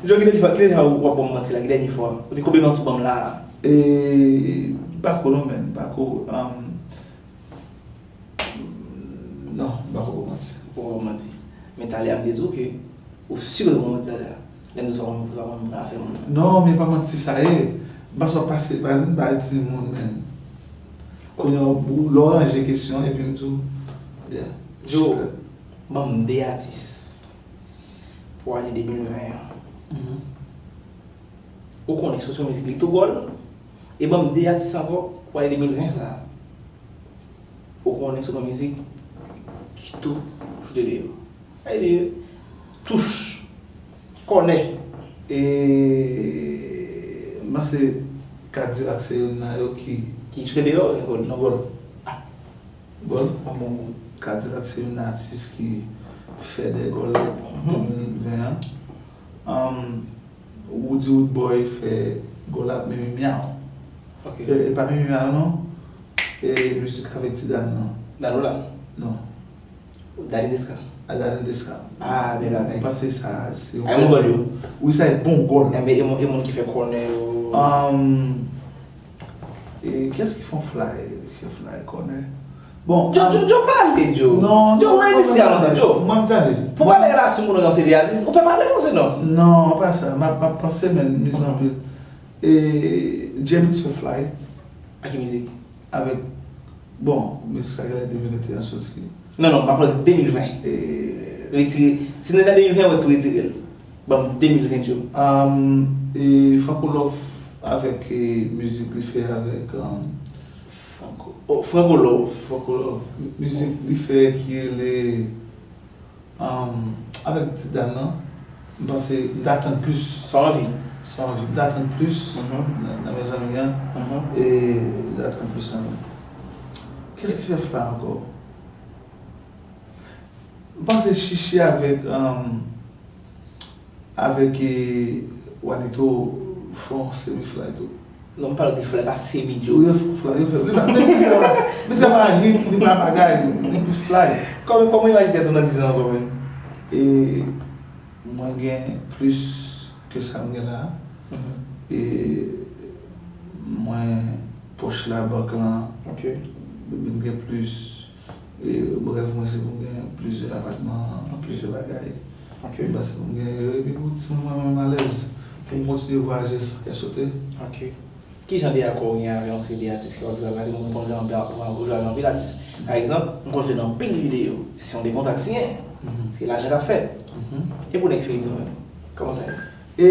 Joe, ki dènye fwa, ki dènye fwa w ap ban m manti la? Ki dènye fwa? Epi konbyen nòt ou ban m la a? E, m pa ko non, man, m pa ko, um, non, m pa ko ban w manti. Ou pa ko ban m manti. Men talè a m te di w ke ou si ke w te ban m manti talè a. Lè m di w sa, w pa konn afè moun nan. Non, men pa manti sa ye. M panse w ap pase, ba, ba timoun, man. Kounye a, w, lè w ranje kesyon, epi m di w, yeah. Joe, ban m de atis pou ane de mil ven an. Mhm. Ou konnen sosyo mizik li tou gòl, e ban m de atis ankò pou ane de mil ven sa a. Ou konnen sosyo mizik ki tou choute deyò. Sa vle di, touch, kònè. E, m panse Kadilak se youn nan yo ki... Ki choute deyò, oubyen gòl? Non, gòl. Ah. Gòl. An bon gou. Kadilak se youn nan atis ki fè de gòl de mil ven an. Um, Woody Woodboy fè gòl ap Mimi Miaw. Ok. E, e pa Mimi Miaw non. E mizik avèk ti dam nan. Danola? Non. Dani Desca. A Dani Desca. Ah, bèl bagay. M panse sa se... Ay, bon gòl yo. Wi, sa e bon gòl. Enben, e moun, e moun ki fè kònè yo. Um, E kiyès ki fè yon fly, ki fè fly kònè? Bon, Joe, Joe, Joe, pale, Joe. Non, Joe, ou nan endistri a lontan, Joe. Mwen, m tande. Pou pale relasyon moun nan yon seri atis, ou pè pale, ou se non? Non, pa sa. M ap, m ap panse, men, mizik anpil. E James fè fly. Ak ki mizik? Avèk, bon, mizik sa genlè de mil venteyen soti. Non, non, m ap pale de de mil ven. E retire. Si nou nan de mil ven, ou tou retire l. Ban m de mil ven, Joe. Um, e Franco Love avèk, e, mizik li fè avèk, um, Franco, oh, Franco Love. Franco Love. Mizik li fè ki rele, um, avèk ti dam nan. M panse m ta tann plis. Sa w anvi? Sa w anvi. M ta tann plis nan, nan mezanmi an. E m ta tann plis nan men. Kiyès ki fè fla ankò? M panse Chichi avèk, um, avèk, e, Wanito fè yon semi fly tou. Non, m pale de fly, pa semi, Joe. Wi, yo fè fly, yo fè. Li pa, men misye pa, misye pa hit, li pa bagay, li plis fly. Kòman, kòman w imajine tèt ou nan diz an ankò, menm? E mwen gen plis ke sa m gen la. E mwen pòch la, bank lan, m gen plis. E rèv mwen se pou m gen plizyè apatman, plizyè bagay. M panse pou m gen yo, epi pou timoun mwen menm alèz, pou m kontinye vwayaje san kè sote. Ok. Ki jan de akò w gen avè yon seri de atis ki w ap jwe avè yo? Mwen konn jwe anpil, ou jwe avè anpil atis. Pa egzanp, m konn jwe nan anpil videyo. Se, se yon de kontak siyen. Se lajan k ap fèt. E pou nèg feyton yo, kòman sa ye? E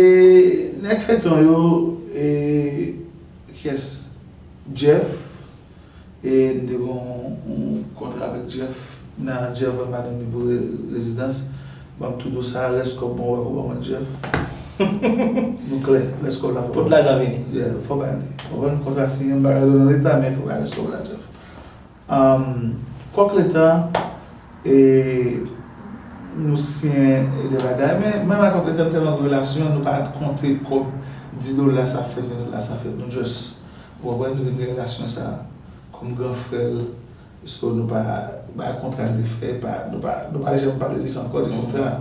nèg feyton yo, e kiyès? Jeff, e m te gen yon, yon kontra avèk Jeff. Nan Jeff vin madanm li pou re-, rezidans. Ban m tou do sa, rès kòb mwen, ou pako ban mwen Jeff. Nou klè, rès kòb la fò. Tout lajan vini. Yeah, fò bay li. Ou konprann, kontra siyen, m pa ka jwe nan leta, men fò bay rès kòb la, Jeff. Um, Kòk Letan, e, nou siyen de bagay, men menm ak Kòk Letan, nou tèlman gen relasyon, nou pa konte kòb di dola sa fèt, ven dola sa fèt, nou just, ou konprann, nou vin gen relasyon sa kòm gran frè l, paske nou pa, bay kontra n te fè, pa, nou pa, nou pa janm pale de sa ankò, de kontra.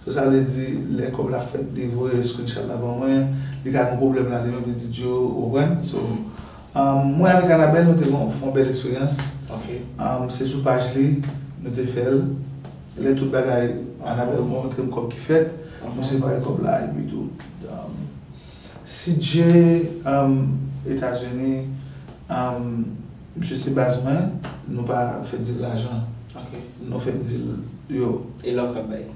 So, sa vle di, lè kòb la fèt, li voye screenshot la ban mwen, li ka gen pwoblèm la, li menm li di Joe, ou konprann? So, um, mwen avèk Anabelle, nou te gon, fè yon bèl eksperyans. Ok. Um, se sou paj li, nou te fè l. Lè tout bagay, Anabelle montre m kòb ki fèt, nou separe kòb la, epi tou. Um, C J, um, Etazini, um, misye se baz mwen, nou pa fè deal lajan. Ok. Nou fè deal, yo. E love k ap bay.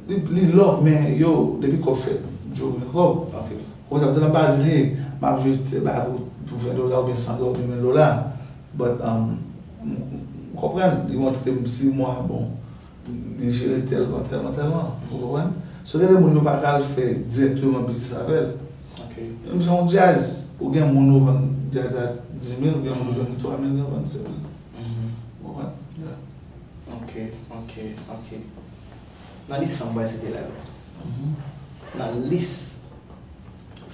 Li, li love, men yo, depi kòb fèt, Joe gen kòb. Ok. Konsa, m te nan pa di, hey, m ap jwe tè ba pou, pou ven dola oubyen san dola oubyen mil dola. But, um, m m konprann, li montre m si mwa, bon, li jere tèlman, tèlman, tèlman. Ou konprann? So, gen de moun yo pa ka al fè dirèkteman biznis avè l. Ok. Menm jan yon djaz, ou gen moun ou vann djaz a dis mil, ou gen moun ou jwenn li twa mil, gen vann sèl. Mhm. Ou konprann? Yeah. Ok, ok, ok. Nan lis fanm m pral site la yo. Mhm. Nan lis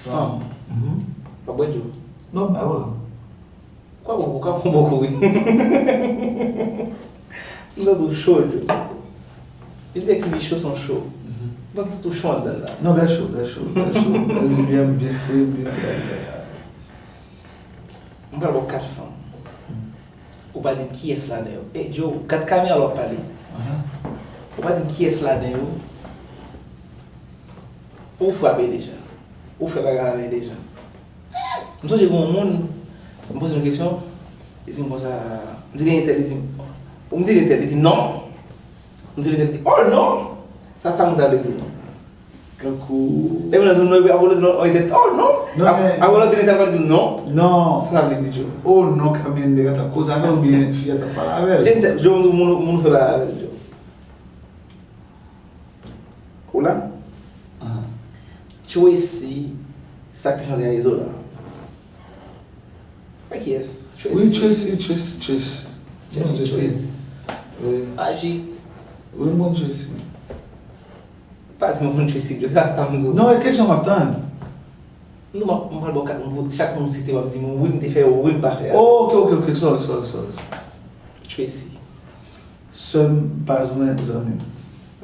fanm. Mhm. W ap bwè Joe? Non, m pa bwè. Kwa bon, kwa bon bokou wi. M santi w cho Joe. Li te ti cho son cho. M santi w cho anndan la. Non, bèl cho, bèl cho, bèl cho. Bèl limyè, m byen fre, m byen bèl. M pral ba w kat fanm. Ou pa di m kiyès ladan yo. E Joe, gad kamera la w ap pale. Ou pa di m kiyès ladan yo ou frape deja. Ou fè bagay avè deja. M sonje gen yon moun, m poze yon kesyon, li di m konsa, m di li entèl, li di m, ou m di li entèl, li di non. M di li entèl, li di oh non! Sa sa moun ta vle di non. Kankou. Lè moun nan di non, epi apre l di non, oh non! Non, men- Apre l di entèl, li di non. Non. Sa sa vle di Joe? Oh non, kanmenm nèg la t ap koze avè w oubyen fi a t ap pale avè l? Joe, moun, moun, moun fè bagay avè l Joe. Ou la? Ah. Tracy, sa k te chante a Izolan. Wè kiyès? Tracy. Wi, Tracy, Tracy, Tracy. Tracy, Non, Tracy. Tracy. Wi. Ajik. Wi, m konn Tracy. Pa di m konn Tracy, Joe, sa pa m di w. Non, e kesyon m ap tann. Non, m ap, m pral ba w kat moun, chak moun site w ap di m wi m te fè, wi m pa fè. Oh, ok, ok, ok, sorry, sorry, sorry. Tracy. Sè m, baz mwen, zanmi m.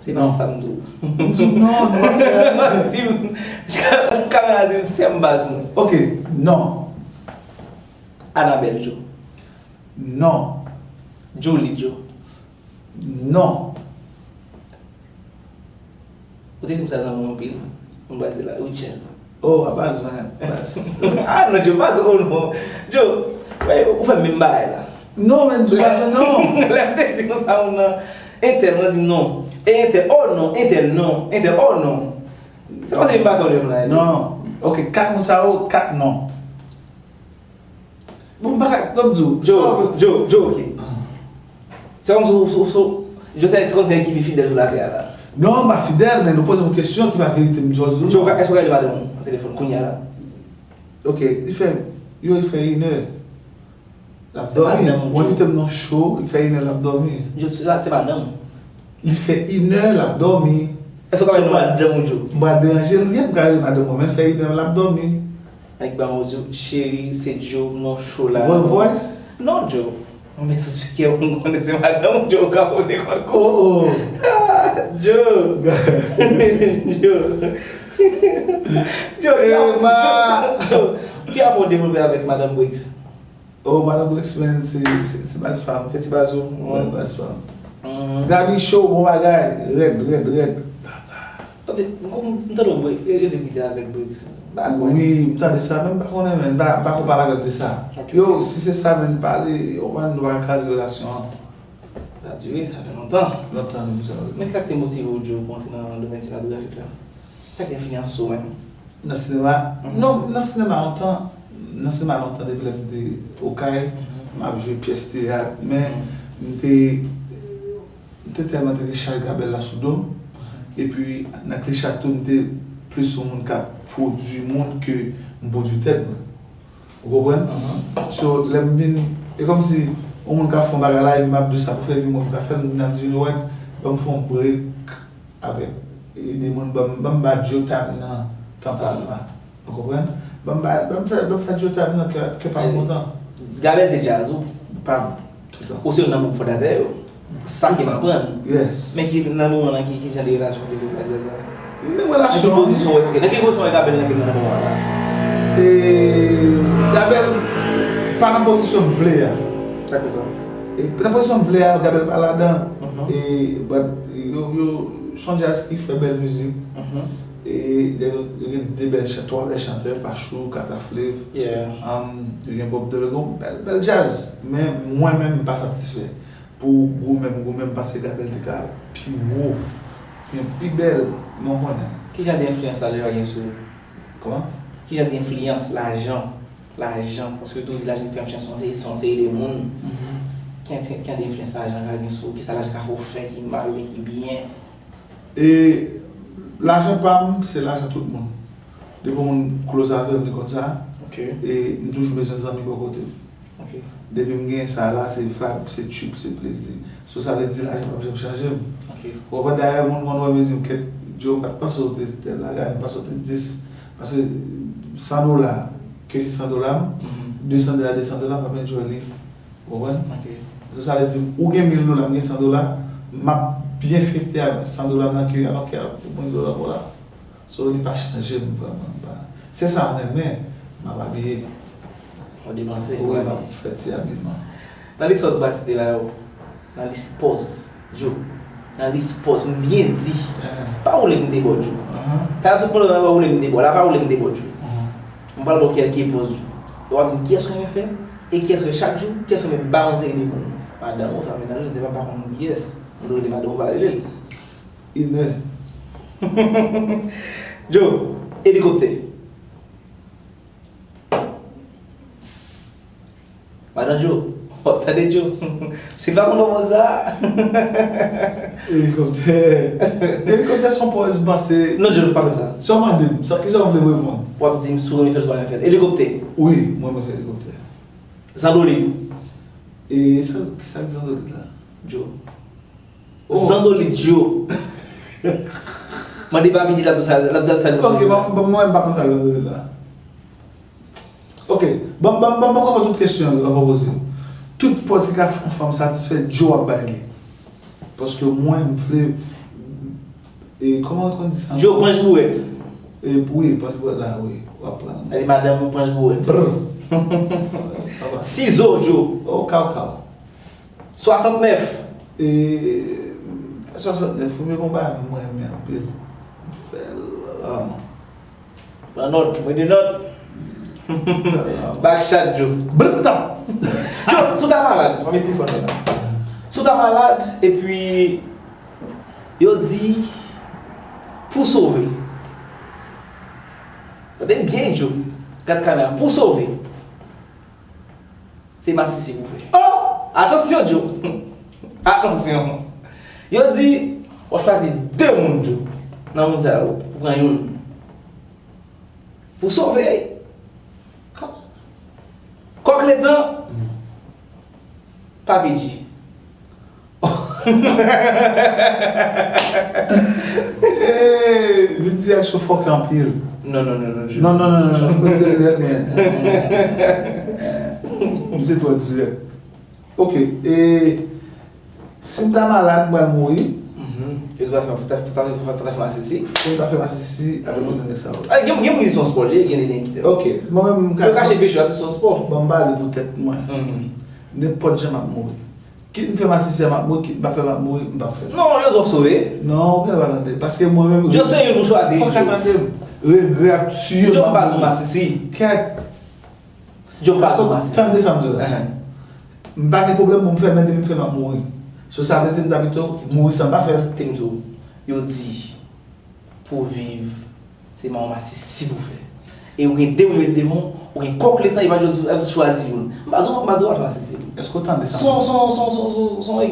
Se pa sa m di w. M di w non, nou pa fè. M di w, kamera di m sè m baz mwen. Ok, non. Anabelle Joe. Non. Julie Joe. Non. Ou te di m sa zanmi w anpil. Mwen baz la, Rutshelle. Oh, a baz mwen, baz. Ah non, Joe, pa di oh non. Joe, wè, ou fè menm bagay la. Non, men di baz mwen non. Lè m te di konsa moun nan, entèl, mwen di m non. E entèl, oh non, entèl non, entèl, oh non. Se pa se m pa fè w menm la. Non. Ok, kat moun sa yo, kat non. Bon, m pa ka, kòm di w. Joe, Joe, Joe, ok. Se kòm si w, w, w, Joe se kòm si nèg ki pi fidèl sou latè a la. Non, m pa fidèl, men nou poze m yon kesyon ki pa verite, m jis di w. Joe, èske w ka rele madanm ou nan telefòn kounye a la? Ok, li fè, yo, li fè inè. L ap Se madanm dòmi. ou, Ou Joe. envite m nan show, li fè inè, l ap dòmi. Joe, se, se madanm ou. Li fè inè, l ap dòmi. Èske w ka rele madanm ou, Joe? M pa deranje l, m ka rele madanm mwen, men l fè inè, l ap dòmi. Nèg ban ou Joe, cheri, se Joe, non, show la. Voice, voice? Non, Joe. Mwen sou spikè, mwen konnen se madanm ou, Joe, ou ka pote kòl kou. Oh, oh. Ah, Joe. Joe. Joe, Emma. Joe, ki rapò w devlope avèk madanm Briggs? Oh, madanm Briggs, men, se, se, se baz pa m. Se ti baz ou? Wi, baz pa m. Mhm. Gaby Show, bon bagay. Rèd, rèd, rèd. Tande, m, m, m tande w, Briggs, yo, yo se kite avèk Briggs. Ba, Wi, m tande sa, men m pa konnen, men m pa, m pa ko pale avè l de sa. Ok. Yo, si se sa, men pale, yo pa, nou pa ka kraze relasyon an. Sa dire, sa fè lontan. Lontan nou sa. Men sa k te motive w, Joe, pou antre nan domèn sinematografik la? Sa k te fini an sou menm? Nan sinema? Mhm. Non, nan sinema lontan. Nan sinema lontan, depi lè m te Okay, m ap jwe pyès teyat, men m te, m te tèlman te gen chaj gabèl la sou do m. Epi, nan Kliche tou, m te plis yon moun k ap pwodui moun ke m pwodui tèt mwen. Ou konprann? So, lè m vin, e kòmsi yon moun k ap fè yon bagay la, epi m ap di sa pou fè, epi mwen m ka fè l, m vin ap di, you know what, ban m fè yon break avèk, ede moun, ban m, ban m ba Joe time nan tan pa l la. Ou konprann? Ban m ba, ban m fè, ban m fè Joe time nan kè, kè pa m kontan. Gabèl se djaz ou? Pa m, toutan. Ou se youn nan manm fondatè yo? Sa ke m aprann. Yes. Men ki nan moman nan ki, ki jan de relasyon w te gen ak jazz la? Menm Nan ki relasyon an. pozisyon w, ok, nan ki pozisyon w wè Gabel nan nan moman la? E Gabel pa nan pozisyon m vle a. Sa k fè sa? E nan pozisyon m vle a, Gabel pa ladan. Mhm. E but yo, yo, se yon jazz ki fè bèl mizik. Mhm. E yo, yo gen de bèl chan, twa bèl chantè, Pachou, Kata Flave. Yeah. Um, yo gen Bob Dylan, gen bèl, bèl jazz. Men mwen menm, m pa satisfè. Pou goumen, m goumen, m panse Gabel te ka pi wo, gen pi bèl, men w konnen. Ki jan de enfliyans lajan ka gen sou ou? Kòman? Ki jan de enfliyans lajan, lajan, paske tou di lajan ki fè enfliyans se yon seri de moun. Ki jan, ki jan de enfliyans lajan ka gen sou ou? Kisa lajan ka fè w fè ki mal oubyen ki byen? E lajan pa m, se lajan tout moun. Depi yon moun close avè m, li konn sa. Ok, E m toujou bezwen zanmi bò kote m. ok. Depi m gen sa la, se vibe, se trip, se plezi. So sa vle di lajan p ap janm chanje m. Ok. Ou konprann? Dayè, moun konn wè m e di m, kèt, Joe, m pa t panse w te tèl bagay, m panse w te dis. Paske san dola, ke se san dola m, Mhm. de san dola, de san dola, m ap enjoy li. Ou konprann? Ok. So sa vle di, ou gen mil dola, m gen san dola, m ap byen fete ak san dola m nan ke, alò ke pou mwen dola pou la. So li pa chanje m vrèman. M pa, se sa m renmen, m ap abiye. Ou depanse. Wi, m ap fè ti abiman. Nan lis pòz ou pa site la yo, nan lis pòz, Joe, nan lis pòz, m byen di, Eh, pa woule m debò, Joe. ahan, Talè tout moun pa woule m debò, la pa woule m debò, Joe. ahan. M pral ba w kèlke pòz, Joe. E w ap di m kiyès ou renmen fè, e kiyès ou fè chak jou, kiyès ou renmen ba yon seri de moun. Madanm ou, sa menaj ou, se pa m pa konn kiyès. M dwe rele madanm ou, pa rele l. Inè. Joe, elikoptè. Madan Joe, w ap tande Joe. Se pa konn konprann sa. Elikoptè. Elikoptè se yon pòz m panse. Non, Joe, pa fè sa. Sa w mande m, sa, kisa w vle reponn? W ap di m si w renmen fè l, si w pa renmen fè l. Elikoptè. Wi, mwen renmen fè elikoptè. Zandolit. E sa, kisa k zandolit la? Joe. Oh. Zandolit, Joe. Mande papi di l ap sa, l ap sa. Ok, bon, bon, mwen m pa konn sa zandolit la. Ok, bon, bon, bon, bon, konprann tout kesyon yo, anvan poze. Tout pòz ki ka fè yon fanm satisfè, Joe ap bay li. Paske mwen, m vle, e, kòman yo konn di sa? Joe, panch bourèt. E, wi, panch bourèt la, wi, w ap pran. Li madanm ou panch bourèt. Brr. Sa va. Sizo, Joe. O, kaw, kaw. Swasantnèf. E, swasantnèf, ou men bon bagay, mwen renmen anpil. M fè l raman. Pran nòt, mwen de nòt. Bak chat, Joe. Brr, tap! Joe, si w ta malad, mwen met pi fò nan la. Si w ta malad, epi yo di, pou sove. Tande byen, Joe. Gad kamera, pou sove. Se masisi pou fè. Oh! Atansyon, Joe. Atansyon. Yo di, w ap chwazi de moun, Joe. Nan moun sa yo, ou pran youn. Pou sove. Kòk letan, Papi G. Hey, vin dirèk sou fòk anpil. Non, non, non, non, Joe. Non, non, non, non, non, retire nèt, men. Misye twò dirèk. Ok, e si m ta malad, m pral mouri. Mhm. E ou ta fè, ta, ta, ta, ta fè masisi? Si m ta fè masisi avèk yon nèg sa yo. Ah, gen, gen moun ki di se yon spò, li, gen de nèg ki te. Ok, mwen menm m ka. Yo kache peche a, se yon spò. Bon, m pale pou tèt mwen. Mhm. Nenpòt jan m ap mouri. Kit m fè masisi a, m ap mouri, kit m pa fè, m ap mouri, m p ap fè. Non, yo zò sove. Non, ou gen dwa tande. Paske mwen menm. Yo se youn ou chwazi. Fòk ka tande m. Regrè ap tiye m. Yo pa di w masisi. Kèt. Yo pa di w Èske w masisi. Tande sa m di w la. Ahan. M pa gen pwoblèm pou m fè, men depi m fè, m ap mouri. So sa vle di m ta pito mouri san m pa fè l. Te m di w, yo di, pou viv, se manman masisi pou fè. E ou gen de moun yo devan, ou gen kòk letan, e pa jodi, e chwazi youn. M pa di w, m pa di w al masisi. Èske w tande sa? Son, son, son, son, son, son, son.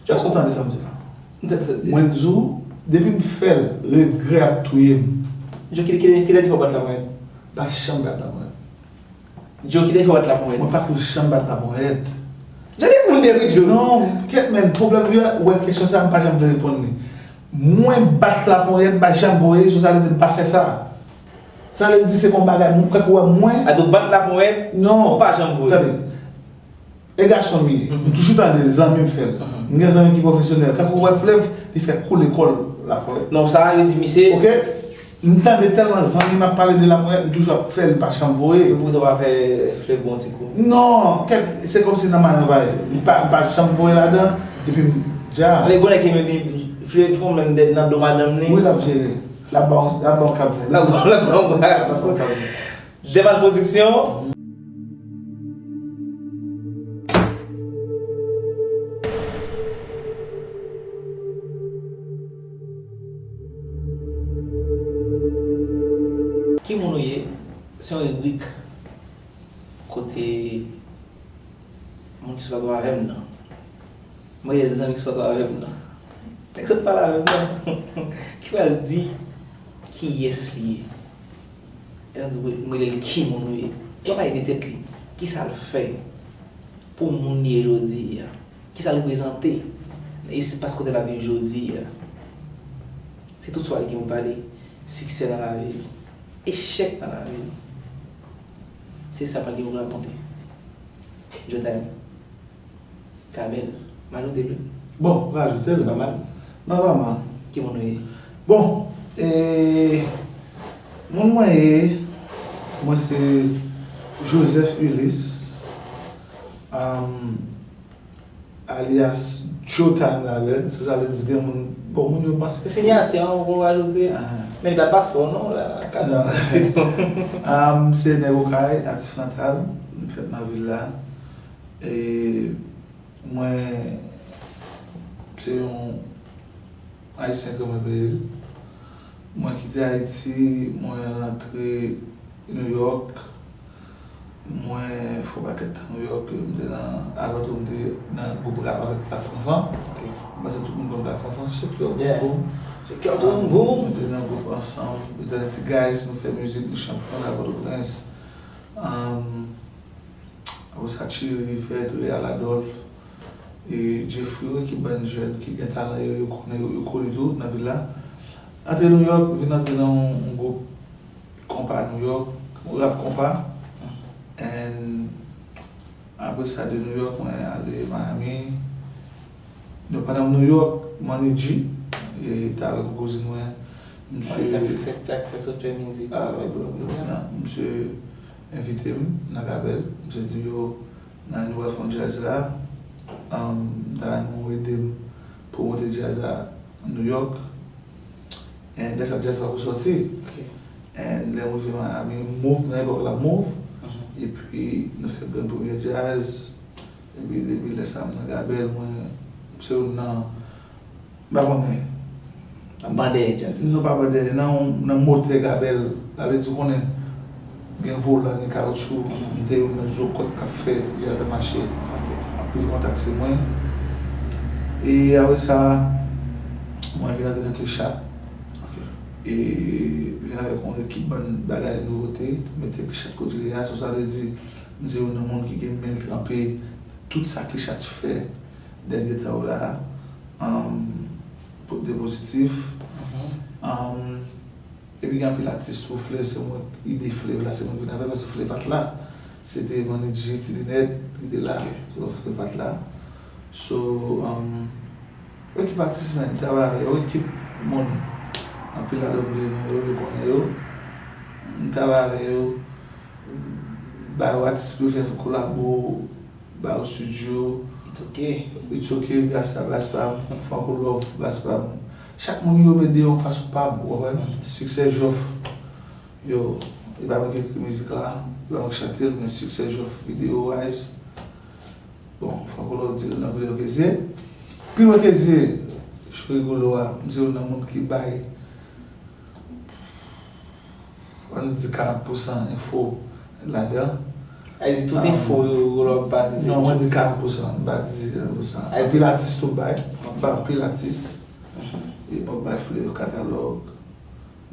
Èske w tande sa m di la? M tande sa. Mwen di w, depi m fè l, regrè ap touye m. Joe, ki, ki, ki lè di fò bat la mwen? Pa janm bat la mwen. Joe, ki lè di fò bat la mwen? Mwen pa ko janm bat la mwen. Joe, de moun de wi, Joe. Non, kèt men, pwoblèm yo, wè kesyon sa, m pa janm vle reponn li. Mwen bat la mwen, m pa janm voye, so sa vle di m pa fè sa. Sa vle di se bon bagay, mwen kwè wè mwen. A, donk bat la mwen, Non. Ou pa janm voye. Tande. E gason m ye. M toujou tande zanmi m fè l. M gen zanmi ki pwofesyonèl. Kankou ou wè Flèv, li fè kou lekòl laponyèt. Non, sa yo di misye. Ok? M tande tèlman zanmi m ap pale de laponyèt, m toujou ap fè l, li pa janm voye. Epi ou tou pa fè Flèv bon ti kou. Non, kèt, se kòmsi nan mayo pa ye. Li pa, li pa janm voye ladan, epi m, dja. Avèk bonè ke menm li, Flèv fè menm dèt nan do madanm li. Wi, l ap jere. L ap ba w, l ap ba w kab. L ap ba w, l ap ba w bras. L ap ba w kab. Devan pwodiksyon. Ki moun ou ye? Se yon ribrik kote moun ki sou plato avè m nan. Mwen gen zanmi ki sou plato avè m nan. Nèg sot pale avè m nan. Ki pral di kiyès li ye. E m rele l ki moun ou ye. Li pa pale de tèt li. Kisa l fè pou moun li ye jodi a? Kisa l reprezante nan espas kote l ap viv jodi a? Se tout sa li gen pou pale. Siksè nan lavi l. Echèk nan lavi l. Se sa m gen pou rakonte. Jotay. Kabèl. M ajoute l wi. Bon, rajoute l. Pa mal. Non, pa mal. Ki moun ou ye? Bon, e, moun mwen ye, mwen se Joseph Ulysse, um, alyas Joe Time Kabèl. Se sa vle di gen moun, bon, moun yo panse. Se sinyati an ou ajoute. Ah. Men li pa paspò non, la, kat. Non. Se tou. Um, se nèg Okay, natif natal, m fèt nan vil la. E mwen se yon Ayisyen ke mwen peye l. Mwen kite Ayiti, mwen rantre New York. Mwen fè yon pakèt tan New York, m te nan, avan tou m te nan gwoup rap avèk Black Fanfan. Ok. M panse tout moun konn Black Fanfan, Shake Your Boom Boom. Shake Your Boom Boom. Mwen te nan gwoup ansanm, Eternity Guys, nou fè mizik, nou chanpyon la Pòtoprens. Um, Apre sa, Thierry Rivette, Real Adolphe, e Jeffrey, wi, ki bann jèn ki gen talan yo, yo konnen, yo, yo koni tou nan vil la. Antre New York, vin antre nan yon, yon gwoup konpa New York, rap konpa. And apre sa, de New York, mwen ale Miami. Donk, pandan m New York, Money G, e, te avèk yon kouzin mwen, misye, ah, misye envite m nan Kabèl, misye di m, yo, nan nou pral fè yon djaz la, um, m ta renmen w ede m pwomote djaz la New York. And lè sa djaz la poko sòti. Ok. And lè m rive Miami, Move, nan epòk la Move. Mhm. Epi nou fè grenn premye djaz. Epi depi lè sa m nan Kabèl, mwen, m se youn nan, m pa konnen. Nan ban dèyè djaz. Non, pa ban dèyè, nan, nan motè Kabèl. Sa vle di ou konnen, gen volan, gen kawotchou, mhm, m te youn nan zo kòd k ap fè djaz la mache. Ok. Anpil kontak se mwen. E apre sa, mwen vin antre nan Klichat. Ok. E vin avèk yon ekip bann bagay nouvote, mete Klichat kote li ye a, so sa vle di, m se youn nan moun ki gen men l tranpe tout sa Klichat fè dènye tan yo la, um, de pozitif. Mhm. Um, epi gen anpil atis tou, Flèv, se mwen, ide Flèv la, se mwen ki vin avè l, paske Flèv pa t la. Se te Manidji, Ti Linèt ki te la. Ok. So, Flèv pa t la. So, um, ekip atis, men, m travay avè yo, ekip moun. Anpil ladan m bliye non yo, yo konnen yo. M travay avè yo, ba yo atis pou yo fè kolabo, ba yo studio. It's ok. It's ok, gras a baz pa m, Franco Love, baz pa m. Chak moun yo ede yon fason pa m, ou konprann? Mhm. Siksè Jòf, yo, li pa mwen ki ekri mizik la, li pa mwen ki chante l, men Siksè Jòf, Video Wise. Bon, Franco Love di l nan pi lwen ke zye. Pi lwen ke zye, Rigolo a, m se youn nan moun ki bay, ann di karant pousan enfo ladan. Sa vle di tout enfo yo, yo lòk pase, se... Non, mwen di karant pousan, m pa di karant pousan. Anpil atis tou bay, m bay anpil atis. Mhm. E m ap bay Flèv katalòg,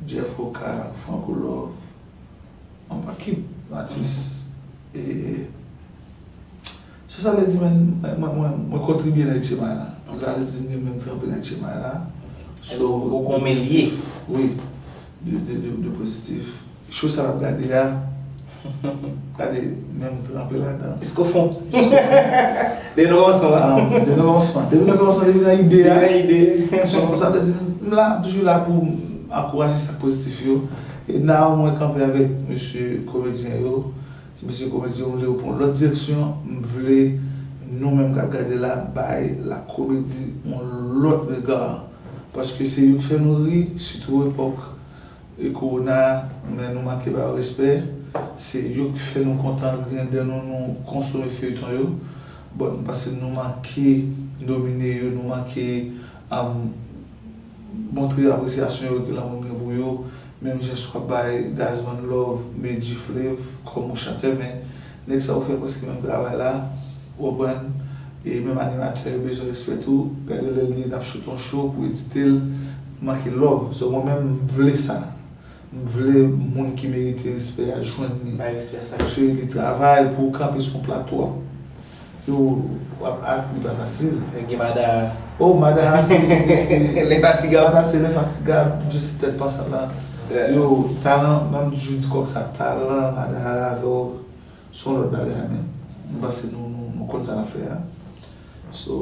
Jeff Oka, Franco Love, yon pakèt atis. E, so sa vle di, men, mwen, mwen, mwen, mwen kontribye nan H M I la. Sa vle di, m gen men m tranpe nan H M I la. So, ou, ou gon men l ye. Wi. De, de, de, de pozitif. Show sa n ap gade a, Gade, menm tranpe ladan. Jiskofon. Depi nan kòmansman la. Ah, depi nan kòmansman. Depi nan kòmansman, depi nan ide a. Depi nan ide. So, sa vle di, m la, m toujou la pou m ankouraje sa k pozitif yo. E now mwen kanpe avèk mesye komedyen yo. Ti mesye komedyen yo, m vle yo pran lòt direksyon. M vle nou menm k ap gade la, bay la komedi yon lòt rega. Paske se yo k fè nou ri, sitou epòk e kowona, men nou manke ba yo respè. Se yo ki fè nou kontan, griyen dèn nou, nou konsome feyton yo. But m panse nou manke nomine yo, nou manke, um, montre apresyasyon yo ke lanmou m gen pou yo. Menm jan si w ap bay Gazman love, Medjy Flav kòm yon chantè, men nèg sa yo fè prèske menm travay la, ou konprann? E menm animatè yo bezwen respè tou. Gade lè li ap choute yon show pou edite l, manke love. So mwen menm m vle sa. M vle moun ki merite respè a jwenn li. Bay respè sa. Paske li travay pou w kanpe sou yon plato, w ap, yo, w ap ak li pa fasil. Gen Madara. Oh, Madara se, se, se Lenfatigab. Madara se Lenfatigab, misye se tèt pansan la. Yeah. Yo, talan, menm toujou di kòk sa, talan Madara avè w, se yon lòt bagay, men. M panse nou, nou, nou konn sa n ap fè a. So,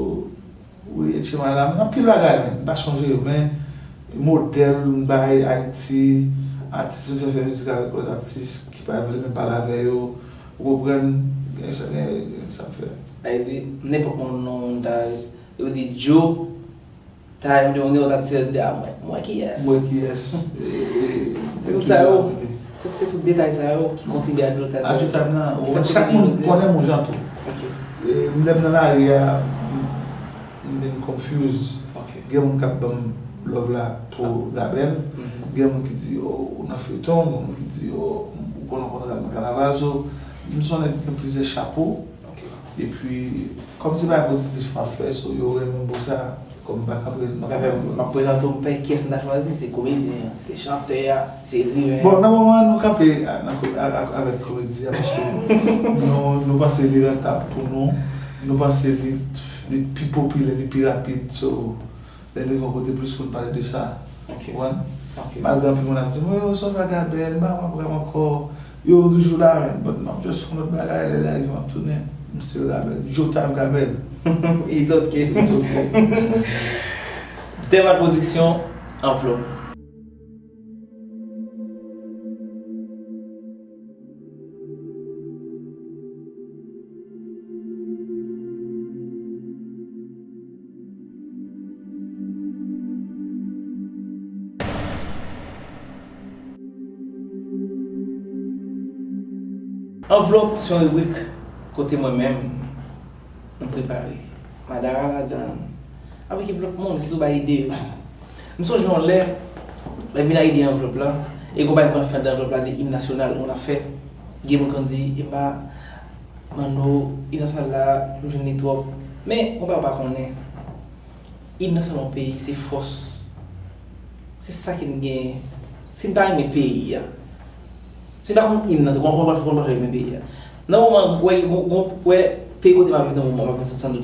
wi, Etchema la, men anpil bagay, men, m pa chonje yo, men modèl, m bay Ayiti, atis m fè, fè mizik avèk lòt atis ki pa vle menm pale avè yo, ou konprann, gen sa, gen, gen sa m fè. Ayiti, nenpòt moun, non, moun ta, yo di Joe, ta, m di, on dirait ta ti di, ah, mwen, mwen kiyès? Mwen kiyès? E, e, e, Se tout sa yo, se, se tout detay sa yo ki kontribye a Joe Time. A Joe Time nan, ou konn, chak moun konnen moun jan tou. Ok. E, m lè m nan lari a, m, m vin confuse. Ok. Gen moun k ap ban m love la pou Gabèl. Mhm. Gen moun ki di, oh, ou nan feyton, gen moun ki di, oh, ou konnen w konn rap nan kanaval, so, m se yon nèg ki gen plizyè chapo. Ok. Epi, kòm se bagay pozitif m ap fè, so yo renmen m pou sa, kòm m pa kanpe nan... Sa fè m ap prezante w, m pa kiyès m ta chwazi, se komedyen an, se chantè a, se ekriven an. Bon, nan moman an, nou kanpe a, nan ko-, a, a, avèk komedi a, paske nou, nou panse li rantab pou nou, nou panse li, li pi popilè, li pi rapid, so, lè n rive yon kote, plis moun pale de sa. Ok. Ou konprann? Ok. Malgre anpil moun ap di m, "Wi, w sove a Gabèl, m pa wè w ap rap ankò." Yo, m toujou la, men, but m ap just fè yon lòt bagay, lè lè rive, m ap tounen. M still Gabèl. Joe Time Gabèl. It's ok. It's ok. Dema Production, Anvlòp. Anvlòp se yon ribrik kote mwen menm, m prepare. Madara ladan l, avèk ekip lòt moun ki tou bay ide yo. M sonje yon lè, lè m vin ak ide anvlòp la, e konpayi m konn fè anndan anvlòp la de im nasyonal, yon afè. Gen moun konn di, epa, Manno, im nasyonal la, m jwenn li twòp. Men, konpayi pa konnen. Im nasyonal yon peyi, se fòs. Se sa ki n genyen. Si n pa renmen peyi a, si n pa konn im nan, kòman, kòman, kòman w pral renmen peyi a? Nan moman, w wè, w, w, w wè peyi kote m ap viv nan moman, m ap viv Santo,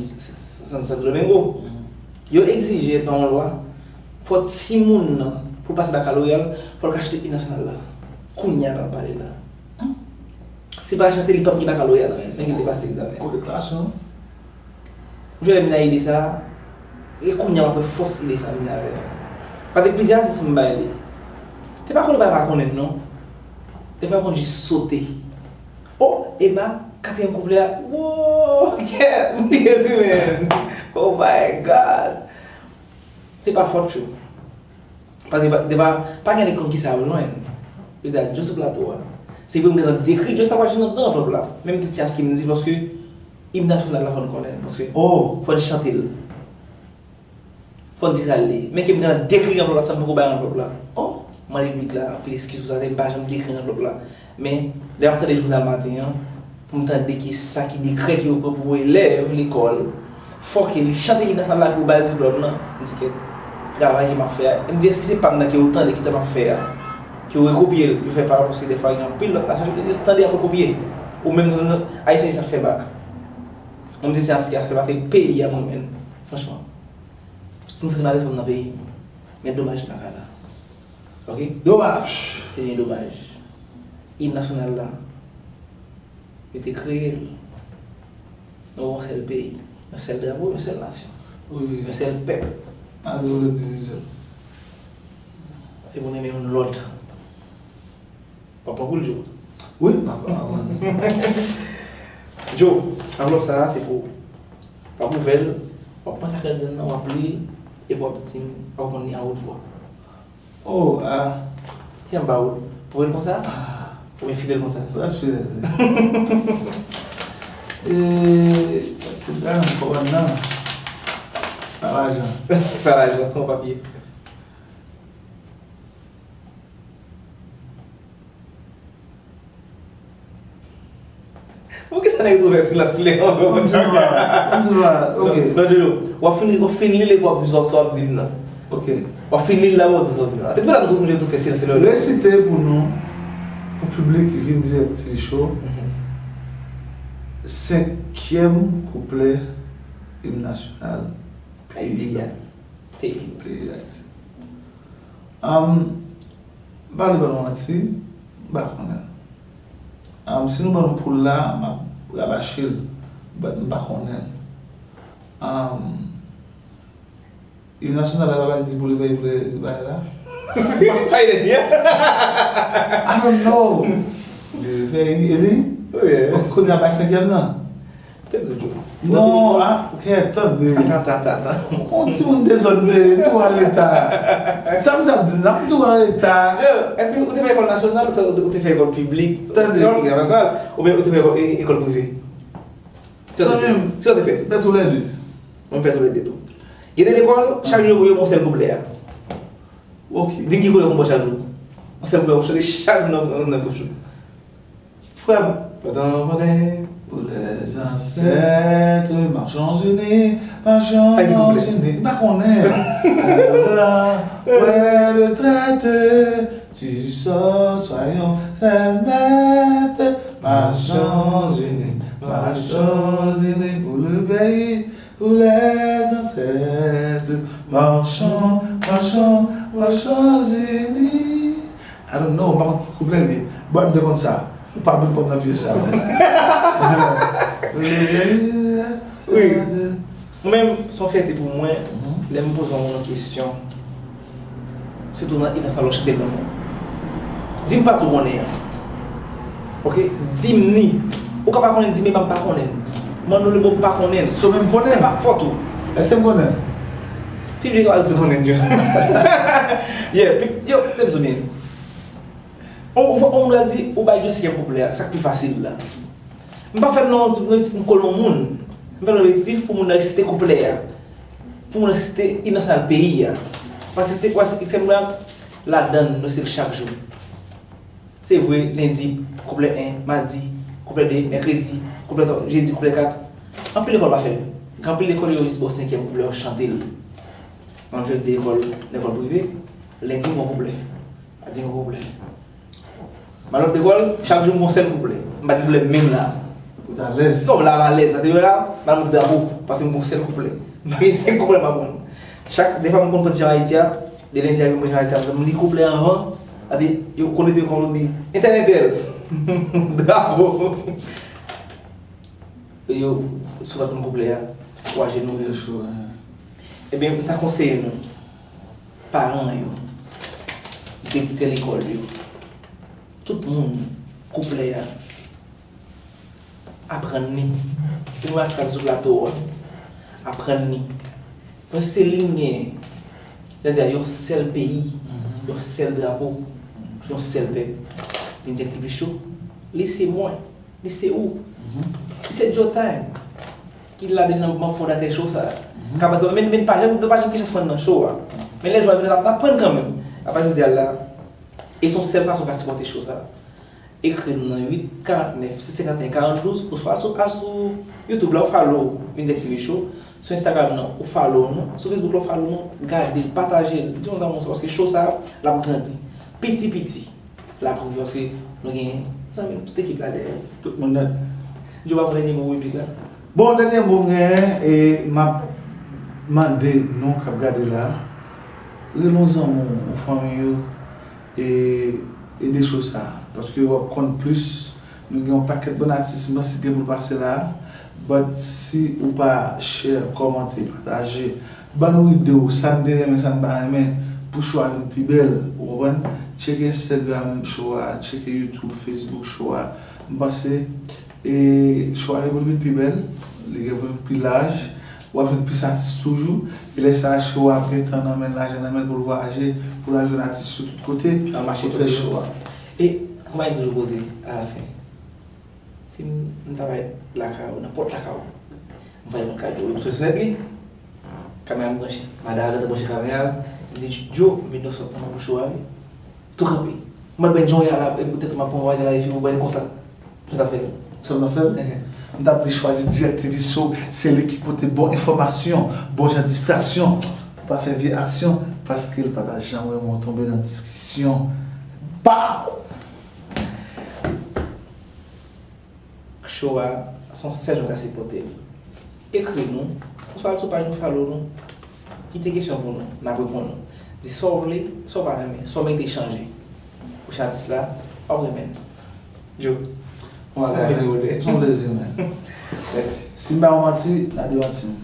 Santo, Santo Domingo. Yo egzije nan yon lwa, fò timoun nan, pou l pase bakaloreya l, fò l ka chante im nasyonal la. Kounye a n ap pale la. Si l pa chante, li p ap gen bakaloreya nan men l, menm ke l te pase egzamen. Gwo deklarasyon. M jwenn lè m vin ak ide sa a, e kounye a m ap wè fòs ide sa a vin avè l. Paske plizyè atis m bay li. Te pa konnen, pa, pa konnen l non. Te fè konn jis sote. Oh, epa, katriyèm kouplè a. Wow, yeah, m te ri, man. Oh my God. Se pa fòt yo. Paske pa, de pa, pa gen nèg konn kisa yo jwenn. Yo di a Joe sou plato a. Se vre m gentan dekri Joe sa pral jwenn nan anvlòp la. Menm ti ti aski m di paske im nasyonal la fò n konnen l. Paske fò n chante l. Fò n di sa l ye. Men ke m gentan dekri anvlòp la san m poko bay anvlòp la. M mande piblik la anpil eskiz pou sa, m pa janm dekri anvlòp la. Men, lè m ap tande jounal maten an, pou m tande ke sa ki dekrè ke yo pran pou elèv lekòl, fò ke li chante im nasyonal la pou yo ba l diplòm nan. M di, kèt, travay ke m ap fè a. E m di, èske se pa m nan ke yo tande ki t ap ap fè a? Ke yo rekopye l, yo fè pa yo, paske dèfwa gen anpil lòt nasyon, yo tande y ap rekopye. Ou menm, Ayisyen, sa fè bak. Mwen, m di, se Ayisyen ki ap fè bak, se peyi a mwen menm. Franchman. Pou m santi m alèz pou m nan peyi m. Men domaj m pa ka la. Ok? Domaj! Se byen domaj. Im nasyonal la, Yo te kreye l. Nou yon sèl peyi, yon sèl drapo, yon sèl nasyon, Wi, wi, yon sèl pèp. Malgre yo vle divizyon. Se pou nou renmen youn lòt. W ap pran pou l, Joe? Wi, m ap pran. Joe, anvlòp sa a se pou ou. W ap ouvè l, w ap panse ak ladan nan, w ap li l, epi w ap di m, w ap konn li a wot vwa. Oh, ah. Ki jan m ba ou l? Voye l konsa? Oubyen file l konsa? Let's feel it. E, ti dam, kòb nan. Pa lajan. Pa lajan, se yon papye. Poukisa nèg tou fè silans lè yon Kòmsi pa, kòmsi pa, ok. Non, Jojo, w ap fin, w ap fin li l epi w ap di sa w ap di m nan. Ok. W ap fin li l la, w ap di sa w ap di m nan. Te pou la nou tou tou fè silans lè. Resite pou nou, pou piblik ki vin dirèk T V Show, senkyèm kouplè im nasyonal Ayiti a. Peyi. Peyi Dayiti. Um, m pa vle ban nou manti, m pa konnen. Um, si nou ban m pou l la, m ap rabache l, but m pa konnen. Um, Im nasyonal la pa bay di pou li bay pou li bay la. Sa e di a? I don't know. Li bay e li? Wi. Kounye a bay senkyèm nan. Tèt ou djou. Non, ah, ok, tande. Ata, ata, ata, ata. On timoun dezòd, men m tou an reta. Sa m sa di, nan m tou an reta. Joe, èske ou te fè ekòl nasyonal ou te, ou te fè ekòl piblik? Tande. Ekòl nasyonal, oubyen ou te fè ekòl, e- ekòl prive? Sa w te fè? Tande m. Sa w te fè? Fè tou lè de. Mwen fè tou lè de tou. Gen de lekòl, chak jou yo pou yo yon sèl kouplè a. Ok. Di m ki koulè pou mwen chak jou. Yon sèl koulè pou chante chak jou nan, nan bouch ou. Frè m. Pandan, pandan. Pour les ancêtres, marchons unis, marchons Ay, ki kouplè? Unis. M pa konnen. Wè le traite, tu sors, soyons seuls maîtres, marchons unis, marchons unis pour le pays, pour les ancêtres, marchons, marchons, marchons unis. I don't know, m pa konn ki kouplè li ye. Bon, m te konn sa. Ou pa vin konn nan vye sa. Wi. Mwen menm, se yon fyète pou mwen, lè m poze yon moun yon kesyon, sitou nan, nan sa lò chante l nan fon. Di m pati w konnen an. Ok? Di m ni. Ou ka pa konnen, di m epa m pa konnen. Mande w li bon m pa konnen. So menm konnen? Se pa fòt ou. Èske m konnen? Piblik a di konnen, Joe. Yeah, pi- yo, tèm sou byen. On, on, on moun a di, ou bay Joe senkyèm kouplè a, sa k pi fasil la. M pa fè l nan yon, m kole yon moun. M fè l nan objektif pou moun nan resite kouplè a. Pou moun nan resite im nasyonal peyi a. Paske se kwa, se, se moun nan ladan, nou se l chak jou. Se vre, lendi, kouplè en, madi, kouplè de, mèkredi, kouplè twa, jedi, kouplè kat. Anpil lekòl pa fè l. Gen anpil lekòl yo jis ba w senkyèm kouplè, yo chante l. Mwen fè de lekòl, lekòl prive, lendi m gon kouplè. Madi m gon kouplè. M al lòt lekòl, chak jou m gon sèl kouplè. M pa gen kouplè menm la. Ou t alèz? Non, la m alèz. Sa te yo la, m al moutre drapo, paske m gon sèl kouplè. M pa gen senk kouplè m pa konn. Chak, defwa m konn pran ti jan Ayiti a, de lendi a vin pran ti jan Ayiti a, m li kouplè anvan, ade, yo konnen de kòm di, entèl, entèl. Drapo. Yo, si w pa konn kouplè a, ou ajenou. Yo cho, hein. Ebyen, m ta konseye nou, paran yo, direktè lekòl yo, tout moun, kouplè a, aprann li. Pou nou ak sa k sou plato a, aprann li. Paske se li n genyen. Sètadi yon sèl peyi, yon sèl drapo, yon sèl pèp. Vin di ak T V Show, li se mwen, li se ou, li se Joe Time. Ki la depi nan manm fondatè show sa. Ka panse men men pa janm, nou pa janm gen chans pran nan show a. Men lè jou a vini n ap pran kanmenm. Apa jodi a la, e se yon sèl fason w ka sipòte show sa. Ekri nou nan uit karant nèf sis senkant en karant douz, oswa al sou, al sou YouTube la, ou follow Unitech T V Show. Sou Instagram nan, ou follow nou. Sou Facebook la, ou follow nou. Gade l, pataje l. Di yon zanmi w sa, paske show sa, l ap grandi. Piti piti, l ap rive, paske nou gen zanmi, tout ekip la dèyè. Tout moun nèt. Joe, pa pou dènye mo pou piblik la. Bon, dènye mo m genyen, e m ap mande nou k ap gade la, rele yon zanmi w, yon fanmi w, e ede show sa, paske w ap konn plis Nou gen yon pakèt bon atis, m panse gen pou l pase la. But si ou pa share, kòmante, pataje, ban nou ide w, sa n te renmen, sa n pa renmen, pou show a vin pi bèl, ou konprann? Tcheke Instagram show a, tcheke YouTube, Facebook show a. M panse, e, show a gen pou l vin pi bèl, li gen pou l vin pi laj, w ap jwenn plis atis toujou. E lè sa a, show a ap gen tan nan men l, lajan nan men l pou l vwayaje, pou l al jwenn atis sou tout kote, pou l fè show a. E, kòman m toujou poze alafen? Si m, m ta bay lakay ou, nenpòt lakay ou, m fè yon kado, m sou sèt li, kamera m branche. Madan al branche kamera l, m di, Djo, m vin nan sòt nan pou show a, wi. Tou kanpe. M ap bay yon yala, e poutèt m ap pran wayne la, epi ou bay konsa. Sa ta fè. Sa m ta fè? M t ap di chwazi dirèktivis yo, se li ki pote bon enfòmasyon, bon jan distraksyon, pou pa fè vye aksyon, paske l pa ta janm renmen w tonbe nan diskisyon. Pow! Show a, se yon sèl jan w ka sipòte l. Ekri nou, oswa al sou paj nou, follow nou. Kite kesyon pou nou, n ap reponn ou. Di sa w vle, sa w pa renmen, sa w mete chanje. Pwochen atis la, w ap renmen l. Djo. Se yon plezi, brother. Se yon plezi, man. Mèsi. Si m ba w manti, n a demanti m.